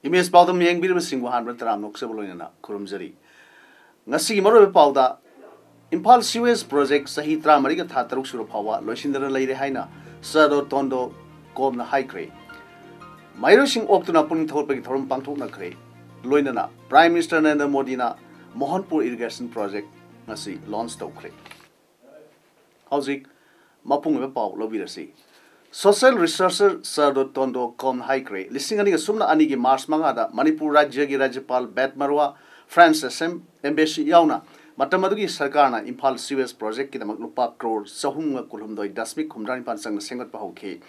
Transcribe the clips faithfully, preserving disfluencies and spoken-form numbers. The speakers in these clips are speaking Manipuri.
ꯏꯃꯦꯖ ꯄꯥꯎꯗꯝ ꯌꯦꯡꯕꯤꯔꯤꯕꯁꯤꯡꯕꯨ ꯑꯍꯥꯟꯕꯗ ꯇꯔꯥꯝꯅ ꯑꯣꯛꯆꯕ ꯂꯣꯏꯅꯅ ꯈꯨꯔꯨꯝꯖꯔꯤ꯫ ꯉꯁꯤꯒꯤ ꯃꯔꯨꯑꯣꯏꯕ ꯄꯥꯎꯗ, ꯏꯝꯐꯥꯜ ꯁꯤꯋꯦꯖ ꯄ꯭ꯔꯣꯖꯦꯛ ꯆꯍꯤ ꯇꯔꯥꯃꯔꯤꯒ ꯊꯥ ꯇꯔꯨꯛ ꯁꯨꯔ ꯐꯥꯎꯕ ꯂꯣꯏꯁꯤꯟꯗꯅ ꯂꯩꯔꯦ ꯍꯥꯏꯅ ꯁꯔꯗꯣ ꯇꯣꯟꯗꯣ ꯀꯣꯝꯅ ꯍꯥꯏꯈ꯭ꯔꯦ꯫ ꯃꯍꯩꯔꯣꯏꯁꯤꯡ ꯑꯣꯛꯇꯨꯅ ꯄꯨꯛꯅꯤꯡ ꯊꯧꯒꯠꯄꯒꯤ ꯊꯧꯔꯝ ꯄꯥꯡꯊꯣꯛꯅꯈ꯭ꯔꯦ꯫ ꯂꯣꯏꯅꯅ Prime Minister ꯅꯔꯦꯟꯗ꯭ꯔ ꯃꯣꯗꯤꯅ ꯃꯣꯍꯟꯄꯨꯔ irrigation project ꯉꯁꯤ launch ꯇꯧꯈ꯭ꯔꯦ꯫ ꯍꯧꯖꯤꯛ ꯃꯄꯨꯡ ꯑꯣꯏꯕ ꯄꯥꯎ ꯂꯧꯕꯤꯔꯁꯤ꯫ Social researcher ꯁꯔꯗꯣ ꯇꯣꯟꯗꯣ ꯀꯣꯝꯅ ꯍꯥꯏꯈ꯭ꯔꯦ, ꯂꯤꯁꯤꯡ ꯑꯅꯤꯒ ꯁꯨꯞꯅ ꯑꯅꯤꯒꯤ ꯃꯥꯔꯆ ꯃꯉꯥꯗ ꯃꯅꯤꯄꯨꯔ ꯔꯥꯖ꯭ꯌꯒꯤ ꯔꯥꯖ꯭ꯌꯄꯥꯜ ꯕꯦꯠ ꯃꯔꯋꯥ, ꯐ꯭ꯔꯥꯟꯁ ꯑꯦꯝꯕꯦꯁꯤ ꯌꯥꯎꯅ ꯃꯇꯝ ꯑꯗꯨꯒꯤ ꯁꯔꯀꯥꯔꯅ ꯏꯝꯐꯥꯜ ꯁꯤꯋꯦꯖ ꯄ꯭ꯔꯣꯖꯦꯛꯀꯤꯗꯃꯛ ꯂꯨꯄꯥ ꯀ꯭ꯔꯣꯔ ꯆꯍꯨꯝꯒ ꯀꯨꯟꯍꯨꯝꯗꯣꯏ ꯗꯁꯃꯤꯛ ꯍꯨꯝꯗ꯭ꯔꯥ ꯅꯤꯄꯥꯟ ꯆꯪꯅ ꯁꯦꯝꯒꯠꯄ ꯍꯧꯈꯤ꯫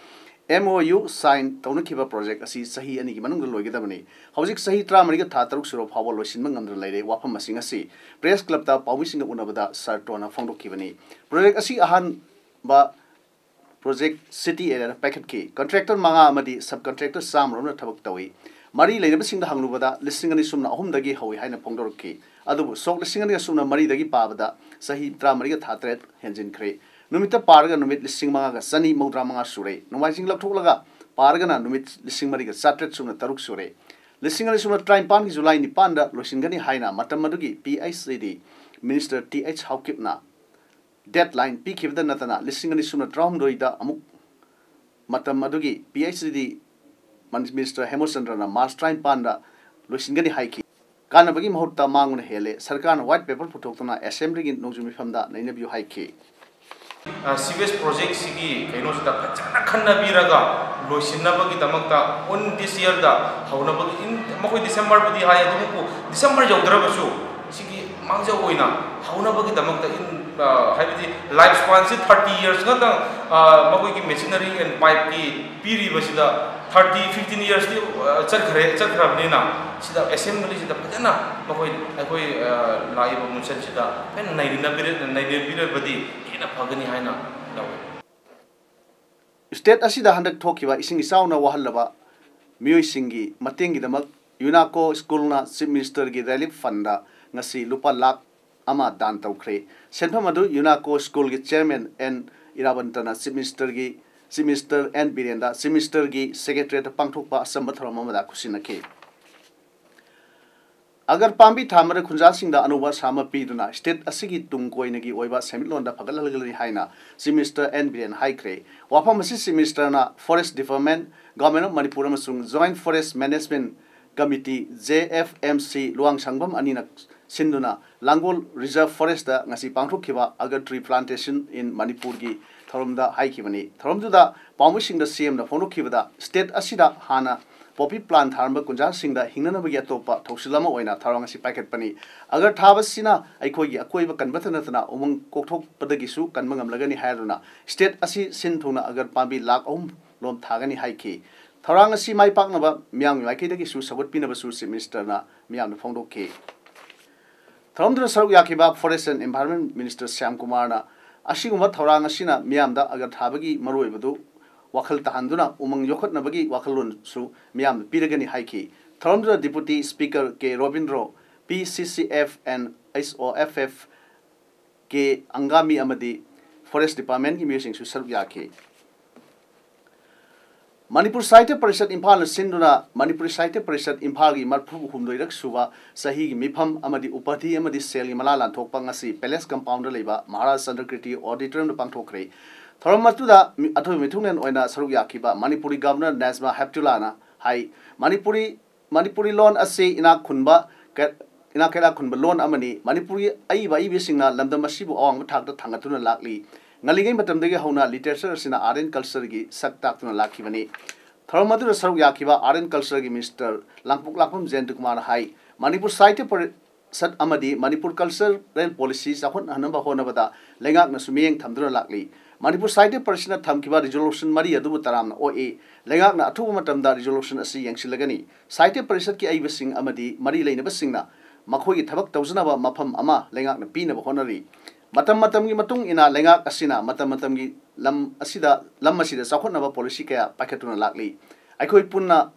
MOU sign ꯇꯧꯅꯈꯤꯕ ꯄ꯭ꯔꯣꯖꯦꯛ ꯑꯁꯤ ꯆꯍꯤ ꯑꯅꯤꯒꯤ ꯃꯅꯨꯡꯗ ꯂꯣꯏꯒꯗꯕꯅꯤ꯫ ꯍꯧꯖꯤꯛ ꯆꯍꯤ ꯇꯔꯥꯃꯔꯤꯒ ꯊꯥ ꯇꯔꯨꯛ ꯁꯨꯔꯕ ꯐꯥꯎꯕ ꯂꯣꯏꯁꯤꯟꯕ ꯉꯝꯗꯅ ꯂꯩꯔꯦ꯫ ꯋꯥꯐꯝ ꯑꯁꯤꯡ ꯑꯁꯤ ꯄ꯭ꯔꯦꯁ ꯀ꯭ꯂꯕꯇ ꯄꯥꯎꯃꯤꯁꯤꯡꯒ ꯎꯅꯕꯗ ꯁꯔ ꯇꯣꯟꯅ ꯐꯣꯡꯗꯣꯛꯈꯤꯕꯅꯤ꯫ ꯄ꯭ꯔꯣꯖꯦꯛ ꯑꯁꯤ ꯑꯍꯥꯟꯕ ꯄ꯭ꯔꯣꯖꯦꯛ ꯁꯤꯇꯤ ꯑꯦꯔꯤꯌꯥꯗ ꯄꯥꯏꯈꯠꯈꯤ꯫ ꯀꯟꯇ꯭ꯔꯦꯛꯇꯔ ꯃꯉꯥ ꯑꯃꯗꯤ ꯁꯕ ꯀꯟꯇ꯭ꯔꯦꯛꯇꯔ ꯆꯥꯝꯃꯔꯣꯝꯅ ꯊꯕꯛ ꯇꯧꯏ꯫ ꯃꯔꯤ ꯂꯩꯅꯕꯁꯤꯡꯗ ꯍꯪꯂꯨꯕꯗ ꯂꯤꯁꯤꯡ ꯑꯅꯤ ꯁꯨꯞꯅ ꯑꯍꯨꯝꯗꯒꯤ ꯍꯧꯏ ꯍꯥꯏꯅ ꯐꯣꯡꯗꯣꯔꯛꯈꯤ꯫ ꯑꯗꯨꯕꯨ ꯁꯣꯛ ꯂꯤꯁꯤꯡ ꯑꯅꯤꯒ ꯁꯨꯞꯅ ꯃꯔꯤꯗꯒꯤ ꯄꯥꯕꯗ ꯆꯍꯤ ꯇꯔꯥꯃꯔꯤꯒ ꯊꯥ ꯇꯔꯦꯠ ꯍꯦꯟꯖꯤꯟꯈ꯭ꯔꯦ꯫ ꯅꯨꯃꯤꯠꯇ ꯄꯥꯔꯒ ꯅꯨꯃꯤꯠ ꯂꯤꯁꯤꯡ ꯃꯉꯥꯒ ꯆꯅꯤ ꯃꯧꯗ꯭ꯔꯥ ꯃꯉꯥ ꯁꯨꯔꯦ꯫ ꯅꯣꯡꯃꯥꯏꯖꯤꯡ ꯂꯧꯊꯣꯛꯂꯒ ꯄꯥꯔꯒꯅ ꯅꯨꯃꯤꯠ ꯂꯤꯁꯤꯡ ꯃꯔꯤꯒ ꯆꯥꯇ꯭ꯔꯦꯠ ꯁꯨꯞꯅ ꯇꯔꯨꯛ ꯁꯨꯔꯦ꯫ ꯂꯤꯁꯤꯡ ꯑꯅꯤ ꯁꯨꯞꯅ ꯇꯔꯥꯅꯤꯄꯥꯟꯒꯤ ꯖꯨꯂꯥꯏ ꯅꯤꯄꯥꯟꯗ ꯂꯣꯏꯁꯤꯟꯒꯅꯤ ꯍꯥꯏꯅ ꯃꯇꯝ ꯑꯗꯨꯒꯤ ꯄꯤ ꯑꯩꯆ ꯏ ꯗꯤ ꯃꯤꯅꯤꯁꯇꯔ ꯇꯤ ꯑꯩꯆ ꯍꯥꯎꯀꯤꯞꯅ ꯗꯦꯠꯂꯥꯏꯟ ꯄꯤꯈꯤꯕꯗ ꯅꯠꯇꯅ ꯂꯤꯁꯤꯡ ꯑꯅꯤ ꯁꯨꯞꯅ ꯇꯔꯥꯍꯨꯝꯗꯣꯏꯗ ꯑꯃꯨꯛ ꯃꯇꯝ ꯑꯗꯨꯒꯤ ꯄꯤ ꯑꯩꯆ ꯏ ꯗꯤ ꯃꯤꯅꯤꯁꯇꯔ ꯍꯦꯃꯆꯟꯗ꯭ꯔꯅ ꯃꯥꯔꯆ ꯇꯔꯥꯅꯤꯄꯥꯟꯗ ꯂꯣꯏꯁꯤꯟꯒꯅꯤ ꯍꯥꯏꯈꯤ꯫ ꯀꯥꯟꯅꯕꯒꯤ ꯃꯍꯨꯠꯇ ꯃꯥꯡꯕꯅ ꯍꯦꯜꯂꯦ꯫ ꯁꯔꯀꯥꯔꯅ ꯋꯥꯏꯠ ꯄꯦꯄꯔ ꯄꯨꯊꯣꯛꯇꯨꯅ ꯑꯦꯁꯦꯝꯕ꯭ꯂꯤꯒꯤ ꯅꯣꯡꯖꯨ ꯃꯤꯐꯝꯗ ꯅꯩꯅꯕꯤꯌꯨ ꯍꯥꯏꯈꯤ꯫ ꯑ, ꯁꯤꯋꯦꯖ ꯄ꯭ꯔꯣꯖꯦꯛꯁꯤꯒꯤ ꯀꯩꯅꯣꯁꯤꯗ ꯐꯖꯅ ꯈꯟꯅꯕꯤꯔꯒ ꯂꯣꯏꯁꯤꯟꯅꯕꯒꯤꯗꯃꯛꯇ on this yearꯗ ꯍꯧꯅꯕꯒꯤ in, ꯃꯈꯣꯏ ꯗꯤꯁꯦꯝꯕꯔꯕꯨꯗꯤ ꯍꯥꯏ, ꯑꯗꯨꯕꯨ ꯗꯤꯁꯦꯝꯕꯔ ꯌꯧꯗ꯭ꯔꯕꯁꯨ ꯁꯤꯒꯤ ꯃꯥꯡꯖꯧ ꯑꯣꯏꯅ ꯍꯧꯅꯕꯒꯤꯗꯃꯛꯇ in, ꯑ, ꯍꯥꯏꯕꯗꯤ life spanꯁꯤ thirty years ꯉꯥꯛꯇꯪ, ꯑ, ꯃꯈꯣꯏꯒꯤ machinery and pipeꯀꯤ ꯄꯤꯔꯤꯕꯁꯤꯗ ꯊꯥꯔꯇꯤ ꯐꯤꯐꯇꯤꯟ ꯏꯌꯔꯁꯇꯤ ꯆꯠꯈ꯭ꯔꯦ, ꯆꯠꯈ꯭ꯔꯕꯅꯤꯅ ꯁꯤꯗ ꯑꯦꯁꯦꯝꯕ꯭ꯂꯤꯁꯤꯗ ꯐꯖꯅ ꯃꯈꯣꯏ ꯑꯩꯈꯣꯏ ꯂꯥꯛꯏꯕ ꯃꯨꯟꯁꯟꯁꯤꯗ ꯐꯖꯅ ꯅꯩꯅꯕꯤꯔꯕꯗꯤ ꯍꯦꯟꯅ ꯐꯒꯅꯤ ꯍꯥꯏꯅ ꯂꯧꯏ꯫ ꯁ꯭ꯇꯦꯠ ꯑꯁꯤꯗ ꯍꯟꯗꯛ ꯊꯣꯛꯈꯤꯕ ꯏꯁꯤꯡ ꯏꯆꯥꯎꯅ ꯋꯥꯍꯜꯂꯕ ꯃꯤꯑꯣꯏꯁꯤꯡꯒꯤ ꯃꯇꯦꯡꯒꯤꯗꯃꯛ ꯌꯨꯅꯥꯀꯣ ꯁ꯭ꯀꯨꯜꯅ ꯆꯤꯐ ꯃꯤꯅꯤꯁꯇꯔꯒꯤ ꯔꯤꯂꯤꯐ ꯐꯟꯗ ꯉꯁꯤ ꯂꯨꯄꯥ ꯂꯥꯈ ꯑꯃ ꯗꯥꯟ ꯇꯧꯈ꯭ꯔꯦ꯫ ꯁꯦꯟꯐꯝ ꯑꯗꯨ ꯌꯨꯅꯥꯀꯣ ꯁ꯭ꯀꯨꯜꯒꯤ ꯆꯤꯌꯔꯃꯦꯟ ꯑꯦꯟ ꯏꯔꯥꯕꯟꯇꯅ ꯆꯤꯐ ꯃꯤꯅꯤꯁꯇꯔꯒꯤ ꯆꯤꯐ ꯃꯤꯅꯤꯁꯇꯔ ꯑꯦꯟ ꯕꯤꯔꯦꯟꯗ, ꯆꯤꯐ ꯃꯤꯅꯤꯁꯇꯔꯒꯤ ꯁꯦꯀ꯭ꯔꯦꯇꯔꯤꯌꯦꯠꯇ ꯄꯥꯡꯊꯣꯛꯄ ꯑꯆꯝꯕ ꯊꯧꯔꯝ ꯑꯃꯗ ꯈꯨꯠꯁꯤꯟꯅꯈꯤ꯫ ꯑꯒꯔ ꯄꯥꯝꯕꯤ ꯊꯥꯕꯗ ꯈꯨꯟꯖꯥꯁꯤꯡꯗ ꯑꯅꯧꯕ ꯑꯁꯥ ꯑꯃ ꯄꯤꯗꯨꯅ ꯁ꯭ꯇꯦꯠ ꯑꯁꯤꯒꯤ ꯇꯨꯡ ꯀꯣꯏꯅꯒꯤ ꯑꯣꯏꯕ ꯁꯦꯟꯃꯤꯠꯂꯣꯟꯗ ꯐꯒꯠꯍꯜꯒꯅꯤ ꯍꯥꯏꯅ ꯆꯤꯐ ꯃꯤꯅꯤꯁꯇꯔ ꯑꯦꯟ ꯕꯤꯔꯦꯟ ꯍꯥꯏꯈ꯭ꯔꯦ꯫ ꯋꯥꯐꯝ ꯑꯁꯤ ꯆꯤꯐ ꯃꯤꯅꯤꯁꯇꯔꯅ forest department, government of Manipur ꯑꯃꯁꯨꯡ joint forest management committee, J F M C, ꯂꯨꯋꯥꯡꯁꯪꯕꯝ ꯑꯅꯤꯅ ꯁꯤꯟꯗꯨꯅ ꯂꯥꯡꯒꯣꯜ ꯔꯤꯖꯔꯚ ꯐꯣꯔꯦꯁꯇ ꯉꯁꯤ ꯄꯥꯡꯊꯣꯛꯈꯤꯕ Agar Tree Plantation in Manipurꯒꯤ ꯊꯧꯔꯝꯗ ꯍꯥꯏꯈꯤꯕꯅꯤ꯫ ꯊꯧꯔꯝꯗꯨꯗ ꯄꯥꯎꯃꯤꯁꯤꯡꯗ ꯁꯤꯑꯦꯝꯅ ꯐꯣꯡꯗꯣꯛꯈꯤꯕꯗ, ꯁ꯭ꯇꯦꯠ ꯑꯁꯤꯗ ꯍꯥꯟꯅ ꯄꯣꯄꯤ ꯄ꯭ꯂꯥꯟ ꯊꯥꯔꯝꯕ ꯈꯨꯟꯖꯥꯁꯤꯡꯗ ꯍꯤꯡꯅꯅꯕꯒꯤ ꯑꯇꯣꯞꯄ ꯊꯧꯁꯤꯜ ꯑꯃ ꯑꯣꯏꯅ ꯊꯧꯔꯥꯡ ꯑꯁꯤ ꯄꯥꯏꯈꯠꯄꯅꯤ꯫ ꯑꯒꯔ ꯊꯥꯕꯁꯤꯅ ꯑꯩꯈꯣꯏꯒꯤ ꯑꯀꯣꯏꯕ ꯀꯟꯕꯇ ꯅꯠꯇꯅ ꯎꯃꯪ ꯀꯣꯛꯊꯣꯛꯄꯗꯒꯤꯁꯨ ꯀꯟꯕ ꯉꯝꯂꯒꯅꯤ ꯍꯥꯏꯗꯨꯅ ꯁ꯭ꯇꯦꯠ ꯑꯁꯤ ꯁꯤꯟ ꯊꯨꯡꯅ ꯑꯒꯔ ꯄꯥꯝꯕꯤ ꯂꯥꯈ ꯑꯍꯨꯝ ꯂꯣꯝ ꯊꯥꯒꯅꯤ ꯍꯥꯏꯈꯤ꯫ ꯊꯧꯔꯥꯡ ꯑꯁꯤ ꯃꯥꯏ ꯄꯥꯛꯅꯕ ꯃꯤꯌꯥꯝꯒꯤ ꯃꯥꯏꯀꯩꯗꯒꯤꯁꯨ ꯁꯧꯒꯠꯄꯤꯅꯕꯁꯨ ꯆꯤꯐ ꯃꯤꯅꯤꯁꯇꯔꯅ ꯃꯤꯌꯥꯝꯗ ꯐꯣꯡꯗꯣꯛꯈꯤ꯫ ꯊꯧꯔꯝꯗꯨꯗ ꯁꯔꯨꯛ ꯌꯥꯈꯤꯕ forest and environment minister Shyam ꯀꯨꯃꯥꯔꯅ ꯑꯁꯤꯒꯨꯝꯕ ꯊꯧꯔꯥꯡ ꯑꯁꯤꯅ ꯃꯤꯌꯥꯝꯗ ꯑꯒꯔ ꯊꯥꯕꯒꯤ ꯃꯔꯨꯑꯣꯏꯕꯗꯨ ꯋꯥꯈꯜ ꯇꯥꯍꯟꯗꯨꯅ ꯎꯃꯪ ꯌꯣꯛꯈꯠꯅꯕꯒꯤ ꯋꯥꯈꯜꯂꯣꯟꯁꯨ ꯃꯤꯌꯥꯝꯗ ꯄꯤꯔꯒꯅꯤ ꯍꯥꯏꯈꯤ꯫ ꯊꯧꯔꯝꯗꯨꯗ deputy speaker K Robindro, P C C F N H O F F K ꯑꯪꯒꯥꯃꯤ ꯑꯃꯗꯤ ꯐꯣꯔꯦꯁꯠ ꯗꯤꯄꯥꯔꯠꯃꯦꯟꯠꯀꯤ ꯃꯤꯑꯣꯏꯁꯤꯡꯁꯨ ꯁꯔꯨꯛ ꯌꯥꯈꯤ꯫ ꯃꯅꯤꯄꯨꯔ ꯁꯥꯍꯤꯇ꯭ꯌ ꯄꯔꯤꯁꯠ ꯏꯝꯐꯥꯜꯅ ꯁꯤꯟꯗꯨꯅ ꯃꯅꯤꯄꯨꯔꯤ ꯁꯥꯍꯤꯇ꯭ꯌ ꯄꯔꯤꯁꯠ ꯏꯝꯐꯥꯜꯒꯤ ꯃꯔꯤꯐꯨ ꯍꯨꯝꯗꯣꯏꯔꯛ ꯁꯨꯕ ꯆꯍꯤꯒꯤ ꯃꯤꯐꯝ ꯑꯃꯗꯤ ꯎꯄꯥꯙꯤ ꯑꯃꯗꯤ ꯁꯦꯜꯒꯤ ꯃꯅꯥ ꯂꯥꯟꯊꯣꯛꯄ ꯉꯁꯤ ꯄꯦꯂꯦꯁ ꯀꯝꯄꯥꯎꯟꯗ ꯂꯩꯕ ꯃꯍꯥꯔꯥꯖ ꯆꯟꯗ꯭ꯔꯀꯤꯔꯇꯤ ꯑꯣꯗꯤꯇꯣꯔꯤꯌꯝꯗ ꯄꯥꯡꯊꯣꯛꯈ꯭ꯔꯦ꯫ ꯊꯧꯔꯝ ꯑꯗꯨꯗ ꯃꯤ-, ꯑꯊꯣꯏꯕ ꯃꯤꯊꯨꯡꯂꯦꯟ ꯑꯣꯏꯅ ꯁꯔꯨꯛ ꯌꯥꯈꯤꯕ ꯃꯅꯤꯄꯨꯔꯤ ꯒꯚꯔꯅꯔ ꯅꯦꯖꯃꯥ ꯍꯦꯞꯇꯨꯂꯥꯅ ꯍꯥꯏ, ꯃꯅꯤꯄꯨꯔꯤ ꯃꯅꯤꯄꯨꯔꯤ ꯂꯣꯟ ꯑꯁꯤ ꯏꯅꯥꯛ ꯈꯨꯟꯕ ꯀ-, ꯏꯅꯥꯛ ꯀꯩꯔꯥꯛ ꯈꯨꯟꯕ ꯂꯣꯟ ꯑꯃꯅꯤ꯫ ꯃꯅꯤꯄꯨꯔꯒꯤ ꯑꯏꯕ ꯑꯏꯕꯤꯁꯤꯡꯅ ꯂꯝꯗꯝ ꯑꯁꯤꯕꯨ ꯑꯋꯥꯡꯕ ꯊꯥꯛꯇ ꯊꯥꯡꯒꯠꯇꯨꯅ ꯂꯥꯛꯂꯤ꯫ ꯉꯜꯂꯤꯉꯩ ꯃꯇꯝꯗꯒꯤ ꯍꯧꯅ ꯂꯤꯇꯔꯦꯆꯔ ꯑꯁꯤꯅ ꯑꯥꯔꯠ ꯑꯦꯟ ꯀꯜꯆꯔꯒꯤ ꯁꯛ ꯇꯥꯛꯇꯨꯅ ꯂꯥꯛꯈꯤꯕꯅꯤ꯫ ꯊꯧꯔꯝ ꯑꯗꯨꯗ ꯁꯔꯨꯛ ꯌꯥꯈꯤꯕ ꯑꯥꯔꯠ ꯑꯦꯟ ꯀꯜꯆꯔꯒꯤ ꯃꯤꯅꯤꯁꯇꯔ ꯂꯥꯡꯄꯣꯛꯂꯥꯛꯄꯝ ꯖꯌꯟꯇ ꯀꯨꯃꯥꯔꯅ ꯍꯥꯏ, ꯃꯅꯤꯄꯨꯔ ꯁꯥꯍꯤꯇ꯭ꯌ ꯄꯔꯤꯁꯠ ꯑꯃꯗꯤ ꯃꯅꯤꯄꯨꯔ ꯀꯜꯆꯔꯦꯜ ꯄꯣꯂꯤꯁꯤ ꯆꯥꯎꯈꯠꯍꯟꯅꯕ ꯍꯣꯠꯅꯕꯗ ꯂꯩꯉꯥꯛꯅꯁꯨ ꯃꯤꯠꯌꯦꯡ ꯊꯝꯗꯨꯅ ꯂꯥꯛꯂꯤ꯫ ꯃꯅꯤꯄꯨꯔ ꯁꯥꯍꯤꯇ꯭ꯌ ꯄꯔꯤꯁꯠꯅ ꯊꯝꯈꯤꯕ ꯔꯤꯖꯣꯂꯨꯁꯟ ꯃꯔꯤ ꯑꯗꯨꯕꯨ ꯇꯔꯥꯝꯅ ꯑꯣꯛꯏ꯫ ꯂꯩꯉꯥꯛꯅ ꯑꯊꯨꯕ ꯃꯇꯝꯗ ꯔꯤꯖꯣꯂꯨꯁꯟ ꯑꯁꯤ ꯌꯦꯡꯁꯤꯜꯂꯒꯅꯤ꯫ ꯁꯥꯍꯤꯇ꯭ꯌ ꯄꯔꯤꯁꯠꯀꯤ ꯑꯏꯕꯁꯤꯡ ꯑꯃꯗꯤ ꯃꯔꯤ ꯂꯩꯅꯕꯁꯤꯡꯅ ꯃꯈꯣꯏꯒꯤ ꯊꯕꯛ ꯇꯧꯖꯅꯕ ꯃꯐꯝ ꯑꯃ ꯂꯩꯉꯥꯛꯅ ꯄꯤꯅꯕ ꯍꯣꯠꯅꯔꯤ꯫ ꯃꯇꯝ ꯃꯇꯝꯒꯤ ꯃꯇꯨꯡ ꯏꯟꯅ ꯂꯩꯉꯥꯛ ꯑꯁꯤꯅ ꯃꯇꯝ ꯃꯇꯝꯒꯤ ꯂꯝ ꯑꯁꯤꯗ, ꯂꯝ ꯑꯁꯤꯗ ꯆꯥꯎꯈꯠꯅꯕ ꯄꯣꯂꯤꯁꯤ ꯀꯌꯥ ꯄꯥꯏꯈꯠꯇꯨꯅ ꯂꯥꯛꯂꯤ꯫ ꯑꯩꯈꯣꯏ ꯄꯨꯟꯅ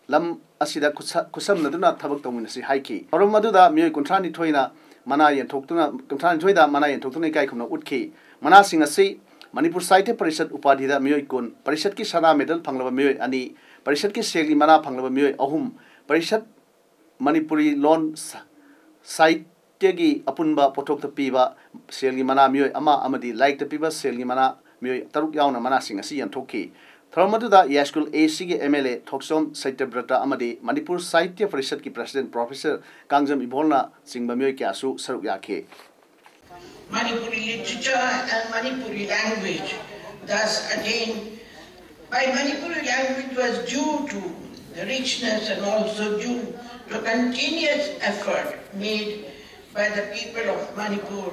ꯂꯝ ꯑꯁꯤꯗ ꯈꯨꯠꯁ-, ꯈꯨꯠꯁꯝꯅꯗꯨꯅ ꯊꯕꯛ ꯇꯧꯃꯤꯟꯅꯁꯤ ꯍꯥꯏꯈꯤ꯫ ꯊꯧꯔꯝ ꯑꯗꯨꯗ ꯃꯤꯑꯣꯏ ꯀꯨꯟꯊ꯭ꯔꯥ ꯅꯤꯊꯣꯏꯅ ꯃꯅꯥ ꯌꯦꯟꯊꯣꯛꯇꯨꯅ, ꯀꯨꯟꯊ꯭ꯔꯥ ꯅꯤꯊꯣꯏꯗ ꯃꯅꯥ ꯌꯦꯟꯊꯣꯛꯇꯨꯅ ꯏꯀꯥꯏ ꯈꯨꯝꯅ ꯎꯠꯈꯤ꯫ ꯃꯅꯥꯁꯤꯡ ꯑꯁꯤ ꯃꯅꯤꯄꯨꯔ ꯁꯥꯍꯤꯇ꯭ꯌ ꯄꯔꯤꯁꯠ ꯎꯄꯥꯙꯤꯗ ꯃꯤꯑꯣꯏ ꯀꯨꯟ, ꯄꯔꯤꯁꯠꯀꯤ ꯁꯅꯥ ꯃꯦꯗꯜ ꯐꯪꯂꯕ ꯃꯤꯑꯣꯏ ꯑꯅꯤ, ꯄꯔꯤꯁꯠꯀꯤ ꯁꯦꯜꯒꯤ ꯃꯅꯥ ꯐꯪꯂꯕ ꯃꯤꯑꯣꯏ ꯑꯍꯨꯝ, ꯄꯔꯤꯁꯠ ꯃꯅꯤꯄꯨꯔꯤ ꯂꯣꯟ ꯁ-, ꯁꯥꯍꯤꯇ꯭ꯌꯒꯤ ꯑꯄꯨꯟꯕ ꯄꯣꯠꯊꯣꯛꯇ ꯄꯤꯕ ꯁꯦꯜꯒꯤ ꯃꯅꯥ ꯃꯤꯑꯣꯏ ꯑꯃ ꯑꯃꯗꯤ ꯂꯥꯏꯔꯤꯛꯇ ꯄꯤꯕ ꯁꯦꯜꯒꯤ ꯃꯅꯥ ꯃꯤꯑꯣꯏ ꯇꯔꯨꯛ ꯌꯥꯎꯅ ꯃꯅꯥꯁꯤꯡ ꯑꯁꯤ ꯌꯦꯟꯊꯣꯛꯈꯤ꯫ ꯊꯧꯔꯝ ꯑꯗꯨꯗ ꯌꯥꯏꯁ꯭ꯀꯨꯜ ꯑꯦꯁꯤꯒꯤ ꯑꯦꯝ ꯑꯦꯜ ꯑꯦ ꯊꯣꯛꯆꯣꯝ ꯁꯇ꯭ꯌꯕ꯭ꯔꯇ ꯑꯃꯗꯤ ꯃꯅꯤꯄꯨꯔ ꯁꯥꯍꯤꯇ꯭ꯌ ꯄꯔꯤꯁꯠꯀꯤ ꯄ꯭ꯔꯁꯤꯗꯦꯟꯠ ꯄ꯭ꯔꯣꯐꯦꯁꯔ ꯀꯥꯡꯖꯝ ꯏꯕꯣꯜꯅ ꯆꯤꯡꯕ ꯃꯤꯑꯣꯏ ꯀꯌꯥꯁꯨ ꯁꯔꯨꯛ ꯌꯥꯈꯤ꯫ Manipuri literature and Manipuri language thus attained by Manipuri language was due to the richness and also due to continuous effort made by the people of Manipur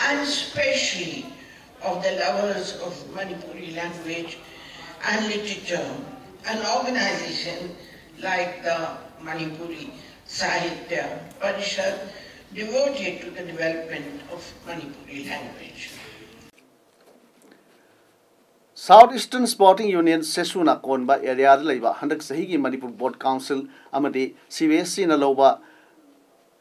and specially of the lovers of Manipuri language and literature, an organization like the Manipuri Sahitya Parishad devoted to the development of Manipuri language. South Eastern Sporting Union ꯁꯦꯁꯨꯅ ꯀꯣꯟꯕ ꯑꯦꯔꯤꯌꯥꯗ ꯂꯩꯕ ꯍꯟꯗꯛ ꯆꯍꯤꯒꯤ ꯃꯅꯤꯄꯨꯔ ꯕꯣꯔꯗ ꯀꯥꯎꯟꯁꯤꯜ ꯑꯃꯗꯤ ꯁꯤ ꯕꯤ ꯑꯦꯁ ꯏꯅ ꯂꯧꯕ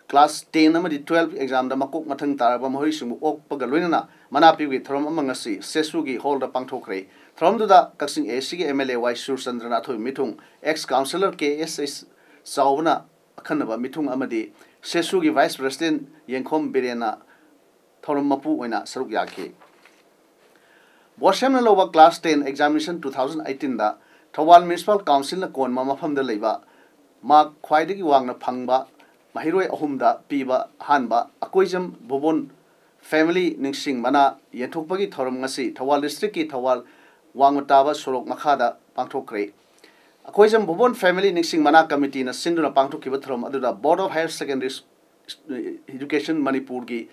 ꯀ꯭ꯂꯥꯁ ꯇꯦꯟ ꯑꯃꯗꯤ ꯇꯨꯋꯦꯜꯐ ꯑꯦꯛꯖꯥꯝꯗ ꯃꯀꯣꯛ ꯃꯊꯪ ꯇꯥꯔꯕ ꯃꯍꯩꯔꯣꯏꯁꯤꯡꯕꯨ ꯑꯣꯛꯄꯒ ꯂꯣꯏꯅꯅ ꯃꯅꯥ ꯄꯤꯕꯒꯤ ꯊꯧꯔꯝ ꯑꯃ ꯉꯁꯤ ꯁꯦꯁꯨꯒꯤ ꯍꯣꯜꯗ ꯄꯥꯡꯊꯣꯛꯈ꯭ꯔꯦ꯫ ꯊꯧꯔꯝꯗꯨꯗ ꯀꯛꯆꯤꯡ ꯑꯦ ꯑꯦꯁ ꯁꯤꯒꯤ ꯑꯦꯝ ꯑꯦꯜ ꯑꯦ ꯋꯥꯏ ꯁꯨꯔꯆꯟꯗ꯭ꯔꯅ ꯑꯊꯣꯏꯕ ꯃꯤꯊꯨꯡ, ꯑꯦꯛꯁ ꯀꯥꯎꯟꯁꯤꯂꯔ ꯀꯦ ꯑꯦꯁ ꯑꯦꯁ ꯆꯥꯎꯕꯅ ꯑꯈꯟꯅꯕ ꯃꯤꯊꯨꯡ ꯑꯃꯗꯤ ꯁꯦꯁꯨꯒꯤ ꯚꯥꯏꯁ ꯄ꯭ꯔꯁꯤꯗꯦꯟꯠ ꯌꯦꯡꯈꯣꯝ ꯕꯤꯔꯦꯟꯅ ꯊꯧꯔꯝ ꯃꯄꯨ ꯑꯣꯏꯅ ꯁꯔꯨꯛ ꯌꯥꯈꯤ꯫ ꯕꯣꯁꯦꯝꯅ ꯂꯧꯕ class ten examination two thousand ꯑꯩꯠꯇꯤꯟꯗ ꯊꯧꯕꯥꯜ ꯃ꯭ꯌꯨꯅꯤꯁꯤꯄꯥꯜ ꯀꯥꯎꯟꯁꯤꯜꯅ ꯀꯣꯟꯕ ꯃꯐꯝꯗ ꯂꯩꯕ ꯃꯥꯔꯛ ꯈ꯭ꯋꯥꯏꯗꯒꯤ ꯋꯥꯡꯅ ꯐꯪꯕ ꯃꯍꯩꯔꯣꯏ ꯑꯍꯨꯝꯗ ꯄꯤꯕ ꯑꯍꯥꯟꯕ ꯑꯀꯣꯏꯖꯝ ꯚꯨꯕꯣꯟ ꯐꯦꯃꯤꯂꯤ ꯅꯤꯡꯁꯤꯡ ꯃꯅꯥ ꯌꯦꯟꯊꯣꯛꯄꯒꯤ ꯊꯧꯔꯝ ꯉꯁꯤ ꯊꯧꯕꯥꯜ ꯗꯤꯁꯇ꯭ꯔꯤꯛꯀꯤ ꯊꯧꯕꯥꯜ ꯋꯥꯡꯃ ꯇꯥꯕ ꯁꯣꯔꯣꯛ ꯃꯈꯥꯗ ꯄꯥꯡꯊꯣꯛꯈ꯭ꯔꯦ꯫ ꯑꯀꯣꯏꯖꯝ ꯚꯨꯕꯣꯟ ꯐꯦꯃꯤꯂꯤ ꯅꯤꯡꯁꯤꯡ ꯃꯅꯥ ꯀꯃꯤꯇꯤꯅ ꯁꯤꯟꯗꯨꯅ ꯄꯥꯡꯊꯣꯛꯈꯤꯕ ꯊꯧꯔꯝ ꯑꯗꯨꯗ Board of Higher Secondary Education ꯃꯅꯤꯄꯨꯔꯒꯤ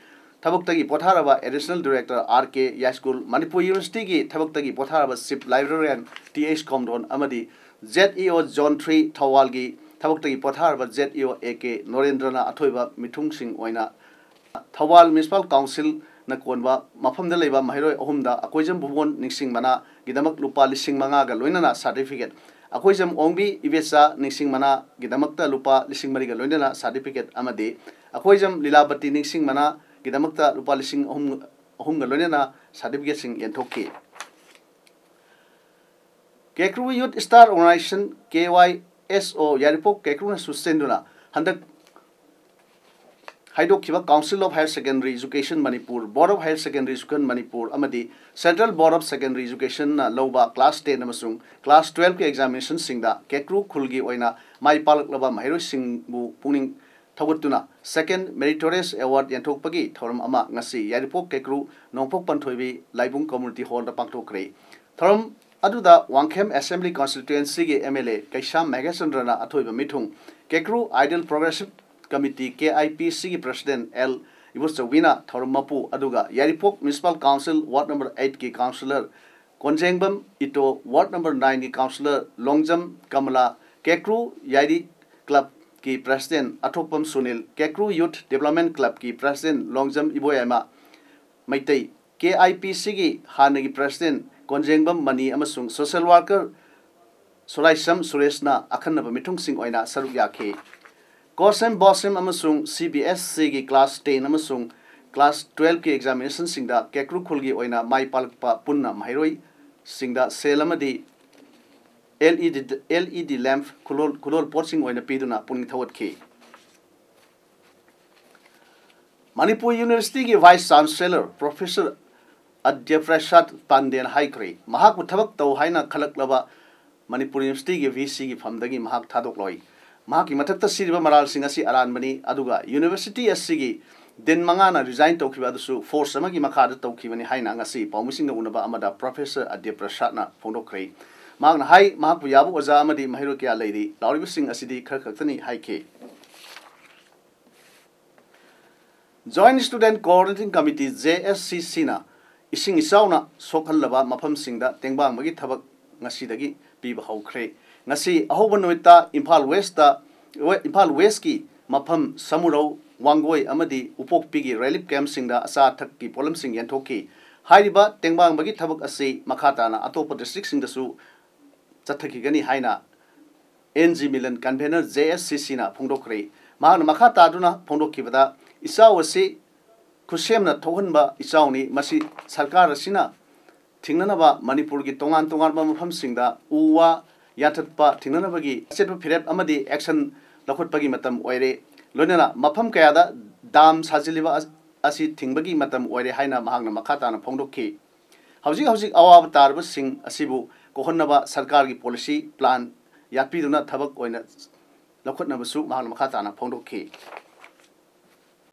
ꯊꯕꯛꯇꯒꯤ ꯄꯣꯊꯥꯔꯕ Additional Director R K Yaschool, Manipur University ꯒꯤ ꯊꯕꯛꯇꯒꯤ ꯄꯣꯊꯥꯔꯕ Chief Librarian T H ꯀꯣꯝꯗꯣꯟ ꯑꯃꯗꯤ Z E O Zone three ꯊꯧꯕꯥꯜꯒꯤ ꯊꯕꯛꯇꯒꯤ ꯄꯣꯊꯥꯔꯕ Z E O A K ꯅꯣꯔꯦꯟꯗ꯭ꯔꯅ ꯑꯊꯣꯏꯕ ꯃꯤꯊꯨꯡꯁꯤꯡ ꯑꯣꯏꯅ ꯊꯧꯕꯥꯜ Municipal Council ꯅ ꯀꯣꯟꯕ ꯃꯐꯝꯗ ꯂꯩꯕ ꯃꯍꯩꯔꯣꯏ ꯑꯍꯨꯝꯗ ꯑꯀꯣꯏꯖꯝ ꯚꯨꯕꯣꯟ ꯅꯤꯡꯁꯤꯡ ꯃꯅꯥꯒꯤꯗꯃꯛ ꯂꯨꯄꯥ ꯂꯤꯁꯤꯡ ꯃꯉꯥꯒ ꯂꯣꯏꯅꯅ certificate, ꯑꯀꯣꯏꯖꯝ ꯑꯣꯡꯕꯤ ꯏꯕꯦꯆꯥ ꯅꯤꯡꯁꯤꯡ ꯃꯅꯥꯒꯤꯗꯃꯛꯇ ꯂꯨꯄꯥ ꯂꯤꯁꯤꯡ ꯃꯔꯤꯒ ꯂꯣꯏꯅꯅ certificate ꯑꯃꯗꯤ ꯑꯀꯣꯏꯖꯝ ꯂꯤꯂꯥꯕꯇꯤ ꯅꯤꯡꯁꯤꯡ ꯃꯅꯥꯒꯤꯗꯃꯛꯇ ꯂꯨꯄꯥ ꯂꯤꯁꯤꯡ ꯑꯍꯨꯝ, ꯑꯍꯨꯝꯒ ꯂꯣꯏꯅꯅ certificate ꯁꯤꯡ ꯌꯦꯟꯊꯣꯛꯈꯤ꯫ ꯀꯦꯀ꯭ꯔꯨ Youth Star Organization, K Y S O, ꯌꯥꯏꯔꯤꯄꯣꯛ ꯀꯦꯀ꯭ꯔꯨꯅ ꯁꯨꯠ ꯁꯦꯟꯗꯨꯅ ꯍꯟꯗꯛ ꯍꯥꯏꯗꯣꯛꯈꯤꯕ Council of Higher Secondary Education Manipur, Board of Higher Secondary Education Manipur ꯑꯃꯗꯤ Central Board of Secondary Education ꯅ ꯂꯧꯕ class ten ꯑꯃꯁꯨꯡ class twelve ꯀꯤ examination ꯁꯤꯡꯗ ꯀꯦꯀ꯭ꯔꯨ ꯈꯨꯜꯒꯤ ꯑꯣꯏꯅ ꯃꯥꯏ ꯄꯥꯛꯂꯛꯂꯕ ꯃꯍꯩꯔꯣꯏꯁꯤꯡꯕꯨ ꯄꯨꯛꯅꯤꯡ ꯊꯧꯒꯠꯇꯨꯅ Second Meritorious Award ꯌꯦꯟꯊꯣꯛꯄꯒꯤ ꯊꯧꯔꯝ ꯑꯃ ꯉꯁꯤ ꯌꯥꯏꯔꯤꯄꯣꯛ ꯀꯦꯀ꯭ꯔꯨ ꯅꯣꯡꯄꯣꯛ ꯄꯥꯟꯊꯣꯏꯕꯤ ꯂꯥꯏꯕꯨꯡ Community Hall ꯗ ꯄꯥꯡꯊꯣꯛꯈ꯭ꯔꯦ꯫ ꯊꯧꯔꯝ ꯑꯗꯨꯗ ꯋꯥꯡꯈꯦꯝ Assembly Constituency ꯒꯤ M L A ꯀꯩꯁꯥꯝ ꯃꯍꯦꯁꯆꯟꯗ꯭ꯔꯅ ꯑꯊꯣꯏꯕ ꯃꯤꯊꯨꯡ, ꯀꯦꯀ꯭ꯔꯨ Ideal Progressive Committee, K I P C ꯒꯤ President L ꯏꯕꯣꯆꯧꯕꯤꯅ ꯊꯧꯔꯝ ꯃꯄꯨ, ꯑꯗꯨꯒ ꯌꯥꯏꯔꯤꯄꯣꯛ Municipal Council Ward number eight ꯀꯤ Councillor ꯀꯣꯟꯖꯦꯡꯕꯝ ꯏꯇꯣ, Ward number nine ꯒꯤ Councillor ꯂꯣꯡꯖꯝ ꯀꯃꯂꯥ, ꯀꯦꯀ꯭ꯔꯨ ꯌꯥꯏꯔꯤ Club ꯀꯤ President ꯑꯊꯣꯛꯄꯝ ꯁꯨꯅꯤꯜ, ꯀꯦꯀ꯭ꯔꯨ Youth Development Club ꯀꯤ President Longjam Iboyaima Meitei, K I P C ꯒꯤ ꯍꯥꯟꯅꯒꯤ President ꯀꯣꯟꯖꯦꯡꯕꯝ ꯃꯅꯤ ꯑꯃꯁꯨꯡ social worker ꯁꯣꯔꯥꯏꯁꯝ ꯁꯨꯔꯦꯁꯅ ꯑꯈꯟꯅꯕ ꯃꯤꯊꯨꯡꯁꯤꯡ ꯑꯣꯏꯅ ꯁꯔꯨꯛ ꯌꯥꯈꯤ꯫ ꯀꯣꯁꯦꯝ ꯕꯣꯁꯦꯝ ꯑꯃꯁꯨꯡ C B S E ꯒꯤ class ten ꯑꯃꯁꯨꯡ class twelve ꯀꯤ examination ꯁꯤꯡꯗ ꯀꯦꯀ꯭ꯔꯨ ꯈꯨꯜꯒꯤ ꯑꯣꯏꯅ ꯃꯥꯏ ꯄꯥꯛꯂꯛꯄ ꯄꯨꯟꯅ ꯃꯍꯩꯔꯣꯏꯁꯤꯡꯗ ꯁꯦꯜ ꯑꯃꯗꯤ L E D, L E D lamp ꯈꯨꯗꯣꯜ, ꯈꯨꯗꯣꯜ ꯄꯣꯠꯁꯤꯡ ꯑꯣꯏꯅ ꯄꯤꯗꯨꯅ ꯄꯨꯛꯅꯤꯡ ꯊꯧꯒꯠꯈꯤ꯫ ꯃꯅꯤꯄꯨꯔ University ꯒꯤ Vice Chancellor Professor ꯑꯗ꯭ꯌ ꯄ꯭ꯔꯁꯥꯗ ꯄꯥꯟꯗꯦꯅ ꯍꯥꯏꯈ꯭ꯔꯦ, ꯃꯍꯥꯛꯄꯨ ꯊꯕꯛ ꯇꯧ ꯍꯥꯏꯅ ꯈꯜꯂꯛꯂꯕ ꯃꯅꯤꯄꯨꯔ University ꯒꯤ V C ꯒꯤ ꯐꯝꯗꯒꯤ ꯃꯍꯥꯛ ꯊꯥꯗꯣꯛꯂꯣꯏ꯫ ꯃꯍꯥꯛꯀꯤ ꯃꯊꯛꯇ ꯁꯤꯔꯤꯕ ꯃꯔꯥꯜꯁꯤꯡ ꯑꯁꯤ ꯑꯔꯥꯟꯕꯅꯤ, ꯑꯗꯨꯒ university ꯑꯁꯤꯒꯤ Dean ꯃꯉꯥꯅ resign ꯇꯧꯈꯤꯕ ꯑꯗꯨꯁꯨ force ꯑꯃꯒꯤ ꯃꯈꯥꯗ ꯇꯧꯈꯤꯕꯅꯤ ꯍꯥꯏꯅ ꯉꯁꯤ ꯄꯥꯎꯃꯤꯁꯤꯡꯒ ꯎꯅꯕ ꯑꯃꯗ Professor ꯑꯗ꯭ꯌ ꯄ꯭ꯔꯁꯥꯗꯅ ꯐꯣꯡꯗꯣꯛꯈ꯭ꯔꯦ꯫ ꯃꯍꯥꯛꯅ ꯍꯥꯏ, ꯃꯍꯥꯛꯄꯨ ꯌꯥꯕ ꯑꯣꯖꯥ ꯑꯃꯗꯤ ꯃꯍꯩꯔꯣꯏ ꯀꯌꯥ ꯂꯩꯔꯤ, ꯂꯥꯎꯔꯤꯕꯁꯤꯡ ꯑꯁꯤꯗꯤ ꯈꯔ ꯈꯛꯇꯅꯤ ꯍꯥꯏꯈꯤ꯫ Joint Student Coordinating Committee, J S C C ꯅ ꯏꯁꯤꯡ ꯏꯆꯥꯎꯅ ꯁꯣꯛꯍꯜꯂꯕ ꯃꯐꯝꯁꯤꯡꯗ ꯇꯦꯡꯕꯥꯡꯕꯒꯤ ꯊꯕꯛ ꯉꯁꯤꯗꯒꯤ ꯄꯤꯕ ꯍꯧꯈ꯭ꯔꯦ꯫ ꯉꯁꯤ ꯑꯍꯧꯕ ꯅꯨꯃꯤꯠꯇ ꯏꯝꯐꯥꯜ ꯋꯦꯁꯇ, ꯏꯝꯐꯥꯜ ꯋꯦꯁꯀꯤ ꯃꯐꯝ ꯁꯃꯨꯔꯧ, ꯋꯥꯡꯒꯣꯏ ꯑꯃꯗꯤ ꯎꯄꯣꯛꯄꯤꯒꯤ relief camp ꯁꯤꯡꯗ ꯑꯆꯥ ꯑꯊꯛꯀꯤ ꯄꯣꯠꯂꯝꯁꯤꯡ ꯌꯦꯟꯊꯣꯛꯈꯤ꯫ ꯍꯥꯏꯔꯤꯕ ꯇꯦꯡꯕꯥꯡꯕꯒꯤ ꯊꯕꯛ ꯑꯁꯤ ꯃꯈꯥ ꯇꯥꯅ ꯑꯇꯣꯞꯄ district ꯁꯤꯡꯗꯁꯨ ꯆꯠꯊꯈꯤꯒꯅꯤ ꯍꯥꯏꯅ N G Milan, convener, J S C C ꯅ ꯐꯣꯡꯗꯣꯛꯈ꯭ꯔꯦ꯫ ꯃꯍꯥꯛꯅ ꯃꯈꯥ ꯇꯥꯗꯨꯅ ꯐꯣꯡꯗꯣꯛꯈꯤꯕꯗ, ꯏꯆꯥꯎ ꯑꯁꯤ ꯈꯨꯠꯁꯦꯝꯅ ꯊꯣꯛꯍꯟꯕ ꯏꯆꯥꯎꯅꯤ꯫ ꯃꯁꯤ ꯁꯔꯀꯥꯔ ꯑꯁꯤꯅ ꯊꯤꯡꯅꯅꯕ ꯃꯅꯤꯄꯨꯔꯒꯤ ꯇꯣꯉꯥꯟ ꯇꯣꯉꯥꯟꯕ ꯃꯐꯝꯁꯤꯡꯗ ꯎ ꯋꯥ ꯌꯥꯟꯊꯠꯄ ꯊꯤꯡꯅꯅꯕꯒꯤ ꯑꯆꯦꯠꯄ ꯐꯤꯔꯦꯞ ꯑꯃꯗꯤ action ꯂꯧꯈꯠꯄꯒꯤ ꯃꯇꯝ ꯑꯣꯏꯔꯦ꯫ ꯂꯣꯏꯅꯅ ꯃꯐꯝ ꯀꯌꯥꯗ dam ꯁꯥꯖꯤꯜꯂꯤꯕ ꯑꯁ-, ꯑꯁꯤ ꯊꯤꯡꯕꯒꯤ ꯃꯇꯝ ꯑꯣꯏꯔꯦ ꯍꯥꯏꯅ ꯃꯍꯥꯛꯅ ꯃꯈꯥ ꯇꯥꯅ ꯐꯣꯡꯗꯣꯛꯈꯤ꯫ ꯍꯧꯖꯤꯛ ꯍꯧꯖꯤꯛ ꯑꯋꯥꯕ ꯇꯥꯔꯕꯁꯤꯡ ꯑꯁꯤꯕꯨ ꯀꯣꯛꯍꯟꯅꯕ ꯁꯔꯀꯥꯔꯒꯤ policy plan ꯌꯥꯠꯄꯤꯗꯨꯅ ꯊꯕꯛ ꯑꯣꯏꯅ ꯂꯧꯈꯠꯅꯕꯁꯨ ꯃꯍꯥꯛꯅ ꯃꯈꯥ ꯇꯥꯅ ꯐꯣꯡꯗꯣꯛꯈꯤ꯫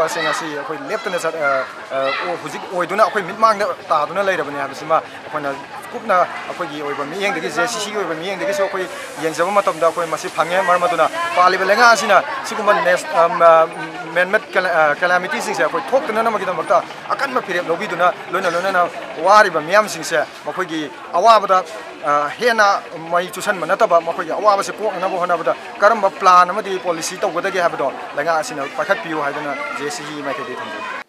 ꯁꯤꯡ ꯑꯁꯤ ꯑꯩꯈꯣꯏ ꯂꯦꯞꯇꯅ ꯆꯠ-, ꯑ, ꯑ, ꯑꯣ-, ꯍꯧꯖꯤꯛ ꯑꯣꯏꯗꯨꯅ ꯑꯩꯈꯣꯏ ꯃꯤꯠꯃꯥꯡꯗ ꯇꯥꯗꯨꯅ ꯂꯩꯔꯕꯅꯤ ꯍꯥꯏꯕꯁꯤꯃ ꯑꯩꯈꯣꯏꯅ ꯀꯨꯞꯅ ꯑꯩꯈꯣꯏꯒꯤ ꯑꯣꯏꯕ ꯃꯤꯠꯌꯦꯡꯗꯒꯤ, J S C C ꯒꯤ ꯑꯣꯏꯕ ꯃꯤꯠꯌꯦꯡꯗꯒꯤꯁꯨ ꯑꯩꯈꯣꯏ ꯌꯦꯡꯖꯕ ꯃꯇꯝꯗ ꯑꯩꯈꯣꯏ ꯃꯁꯤ ꯐꯪꯉꯦ꯫ ꯃꯔꯝ ꯑꯗꯨꯅ ꯄꯥꯜꯂꯤꯕ ꯂꯩꯉꯥꯛ ꯑꯁꯤꯅ ꯁꯤꯒꯨꯝꯕ ꯅꯦꯁ-, ꯑ, ꯑ, man-made ꯀꯦꯂ-, ꯑ, calamity ꯁꯤꯡꯁꯦ ꯑꯩꯈꯣꯏ ꯊꯣꯛꯇꯅꯅꯕꯒꯤꯗꯃꯛꯇ ꯑꯀꯟꯕ ꯐꯤꯔꯦꯞ ꯂꯧꯕꯤꯗꯨꯅ ꯂꯣꯏꯅ ꯂꯣꯏꯅꯅ ꯋꯥꯔꯤꯕ ꯃꯤꯌꯥꯝꯁꯤꯡꯁꯦ ꯃꯈꯣꯏꯒꯤ ꯑꯋꯥꯕꯗ, ꯑ, ꯍꯦꯟꯅ ꯃꯩ ꯆꯨꯁꯟꯕ ꯅꯠꯇꯕ ꯃꯈꯣꯏꯒꯤ ꯑꯋꯥꯕꯁꯦ ꯀꯣꯛꯅꯅꯕ ꯍꯣꯠꯅꯕꯗ ꯀꯔꯝꯕ plan ꯑꯃꯗꯤ policy ꯇꯧꯒꯗꯒꯦ ꯍꯥꯏꯕꯗꯣ ꯂꯩꯉꯥꯛ ꯑꯁꯤꯅ ꯄꯥꯏꯈꯠꯄꯤꯌꯨ ꯍꯥꯏꯗꯨꯅ J S C C ꯒꯤ ꯃꯥꯏꯀꯩꯗꯒꯤ ꯊꯝꯖꯒꯦ꯫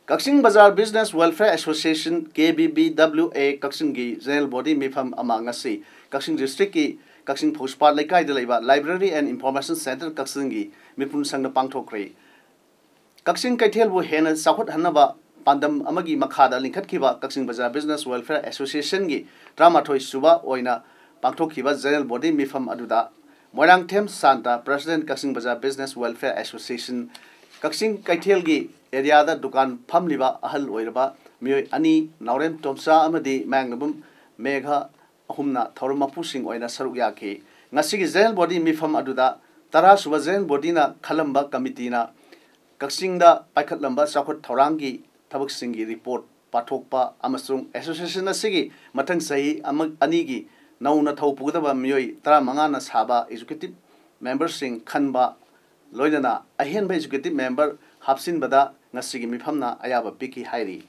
ꯀꯛꯆꯤꯡ ꯕꯖꯥꯔ Business Welfare Association, K B B W A, ꯀꯛꯆꯤꯡꯒꯤ general body ꯃꯤꯐꯝ ꯑꯃ ꯉꯁꯤ ꯀꯛꯆꯤꯡ district ꯀꯤ ꯀꯛꯆꯤꯡ ꯐꯧꯁꯄꯥꯠ ꯂꯩꯀꯥꯏꯗ ꯂꯩꯕ Library and Information Centre ꯀꯛꯆꯤꯡꯒꯤ ꯃꯤꯄꯨꯟ ꯁꯪꯗ ꯄꯥꯡꯊꯣꯛꯈ꯭ꯔꯦ꯫ ꯀꯛꯆꯤꯡ ꯀꯩꯊꯦꯜꯕꯨ ꯍꯦꯟꯅ ꯆꯥꯎꯈꯠꯍꯟꯅꯕ ꯄꯥꯟꯗꯝ ꯑꯃꯒꯤ ꯃꯈꯥꯗ ꯂꯤꯡꯈꯠꯈꯤꯕ ꯀꯛꯆꯤꯡ ꯕꯖꯥꯔ Business Welfare Association ꯒꯤ ꯇꯔꯥꯃꯥꯊꯣꯏ ꯁꯨꯕ ꯑꯣꯏꯅ ꯄꯥꯡꯊꯣꯛꯈꯤꯕ general body ꯃꯤꯐꯝ ꯑꯗꯨꯗ ꯃꯣꯏꯔꯥꯡꯊꯦꯝ ꯁꯥꯟꯇ, President, ꯀꯛꯆꯤꯡ ꯕꯖꯥꯔ Business Welfare Association, ꯀꯛꯆꯤꯡ ꯀꯩꯊꯦꯜꯒꯤ area ꯗ ꯗꯨꯀꯥꯟ ꯐꯝꯂꯤꯕ ꯑꯍꯜ ꯑꯣꯏꯔꯕ ꯃꯤꯑꯣꯏ ꯑꯅꯤ, ꯅꯥꯎꯔꯦꯝ ꯇꯣꯝꯆꯥ ꯑꯃꯗꯤ ꯃꯌꯥꯡꯅꯕꯨꯝ ꯃꯦꯘ, ꯑꯍꯨꯝꯅ ꯊꯧꯔꯝ ꯃꯄꯨꯁꯤꯡ ꯑꯣꯏꯅ ꯁꯔꯨꯛ ꯌꯥꯈꯤ꯫ ꯉꯁꯤꯒꯤ general body ꯃꯤꯐꯝ ꯑꯗꯨꯗ ꯇꯔꯥ ꯁꯨꯕ general body ꯅ ꯈꯜꯂꯝꯕ committee ꯅ ꯀꯛꯆꯤꯡꯗ ꯄꯥꯏꯈꯠꯂꯝꯕ ꯆꯥꯎꯈꯠ ꯊꯧꯔꯥꯡꯒꯤ ꯊꯕꯛꯁꯤꯡꯒꯤ report ꯄꯥꯊꯣꯛꯄ ꯑꯃꯁꯨꯡ association ꯑꯁꯤꯒꯤ ꯃꯊꯪ ꯆꯍꯤ ꯑꯃ, ꯑꯅꯤꯒꯤ ꯅꯧꯅ ꯊꯧ ꯄꯨꯒꯗꯕ ꯃꯤꯑꯣꯏ ꯇꯔꯥꯃꯉꯥꯅ ꯁꯥꯕ executive member ꯁꯤꯡ ꯈꯟꯕ, ꯂꯣꯏꯅꯅ ꯑꯍꯦꯟꯕ executive member ꯍꯥꯞꯆꯤꯟꯕꯗ ꯉꯁꯤꯒꯤ ꯃꯤꯐꯝꯅ ꯑꯌꯥꯕ ꯄꯤꯈꯤ ꯍꯥꯏꯔꯤ꯫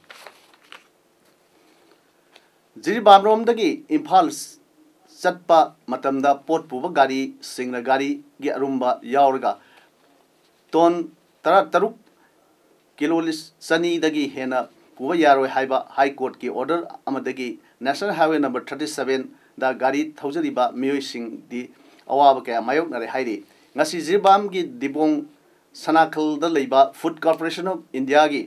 ꯖꯤꯔꯤꯕꯥꯝꯔꯣꯝꯗꯒꯤ ꯏꯝꯐꯥꯜ ꯆꯠꯄ ꯃꯇꯝꯗ ꯄꯣꯠ ꯄꯨꯕ ꯒꯥꯔꯤꯁꯤꯡꯅ ꯒꯥꯔꯤꯒꯤ ꯑꯔꯨꯝꯕ ꯌꯥꯎꯔꯒ ꯇꯣꯟ ꯇꯔꯥꯇꯔꯨꯛ ꯀꯤꯂꯣ ꯂꯤꯁ ꯆꯅꯤꯗꯒꯤ ꯍꯦꯟꯅ ꯄꯨꯕ ꯌꯥꯔꯣꯏ ꯍꯥꯏꯕ ꯍꯥꯏ ꯀꯣꯔꯠꯀꯤ ꯑꯣꯔꯗꯔ ꯑꯃꯗꯒꯤ ꯅꯦꯁꯅꯦꯜ ꯍꯥꯏꯋꯦ ꯅꯝꯕꯔ ꯊꯥꯔꯇꯤ ꯁꯚꯦꯟꯗ ꯒꯥꯔꯤ ꯊꯧꯖꯔꯤꯕ ꯃꯤꯑꯣꯏꯁꯤꯡꯗꯤ ꯑꯋꯥꯕ ꯀꯌꯥ ꯃꯥꯌꯣꯛꯅꯔꯦ ꯍꯥꯏꯔꯤ꯫ ꯉꯁꯤ ꯖꯤꯔꯤꯕꯥꯝꯒꯤ ꯗꯤꯕꯣꯡ ꯁꯅꯥꯈꯜꯗ ꯂꯩꯕ ꯐꯨꯗ ꯀꯣꯔꯄꯣꯔꯦꯁꯟ ꯑꯣꯐ ꯏꯟꯗꯤꯌꯥꯒꯤ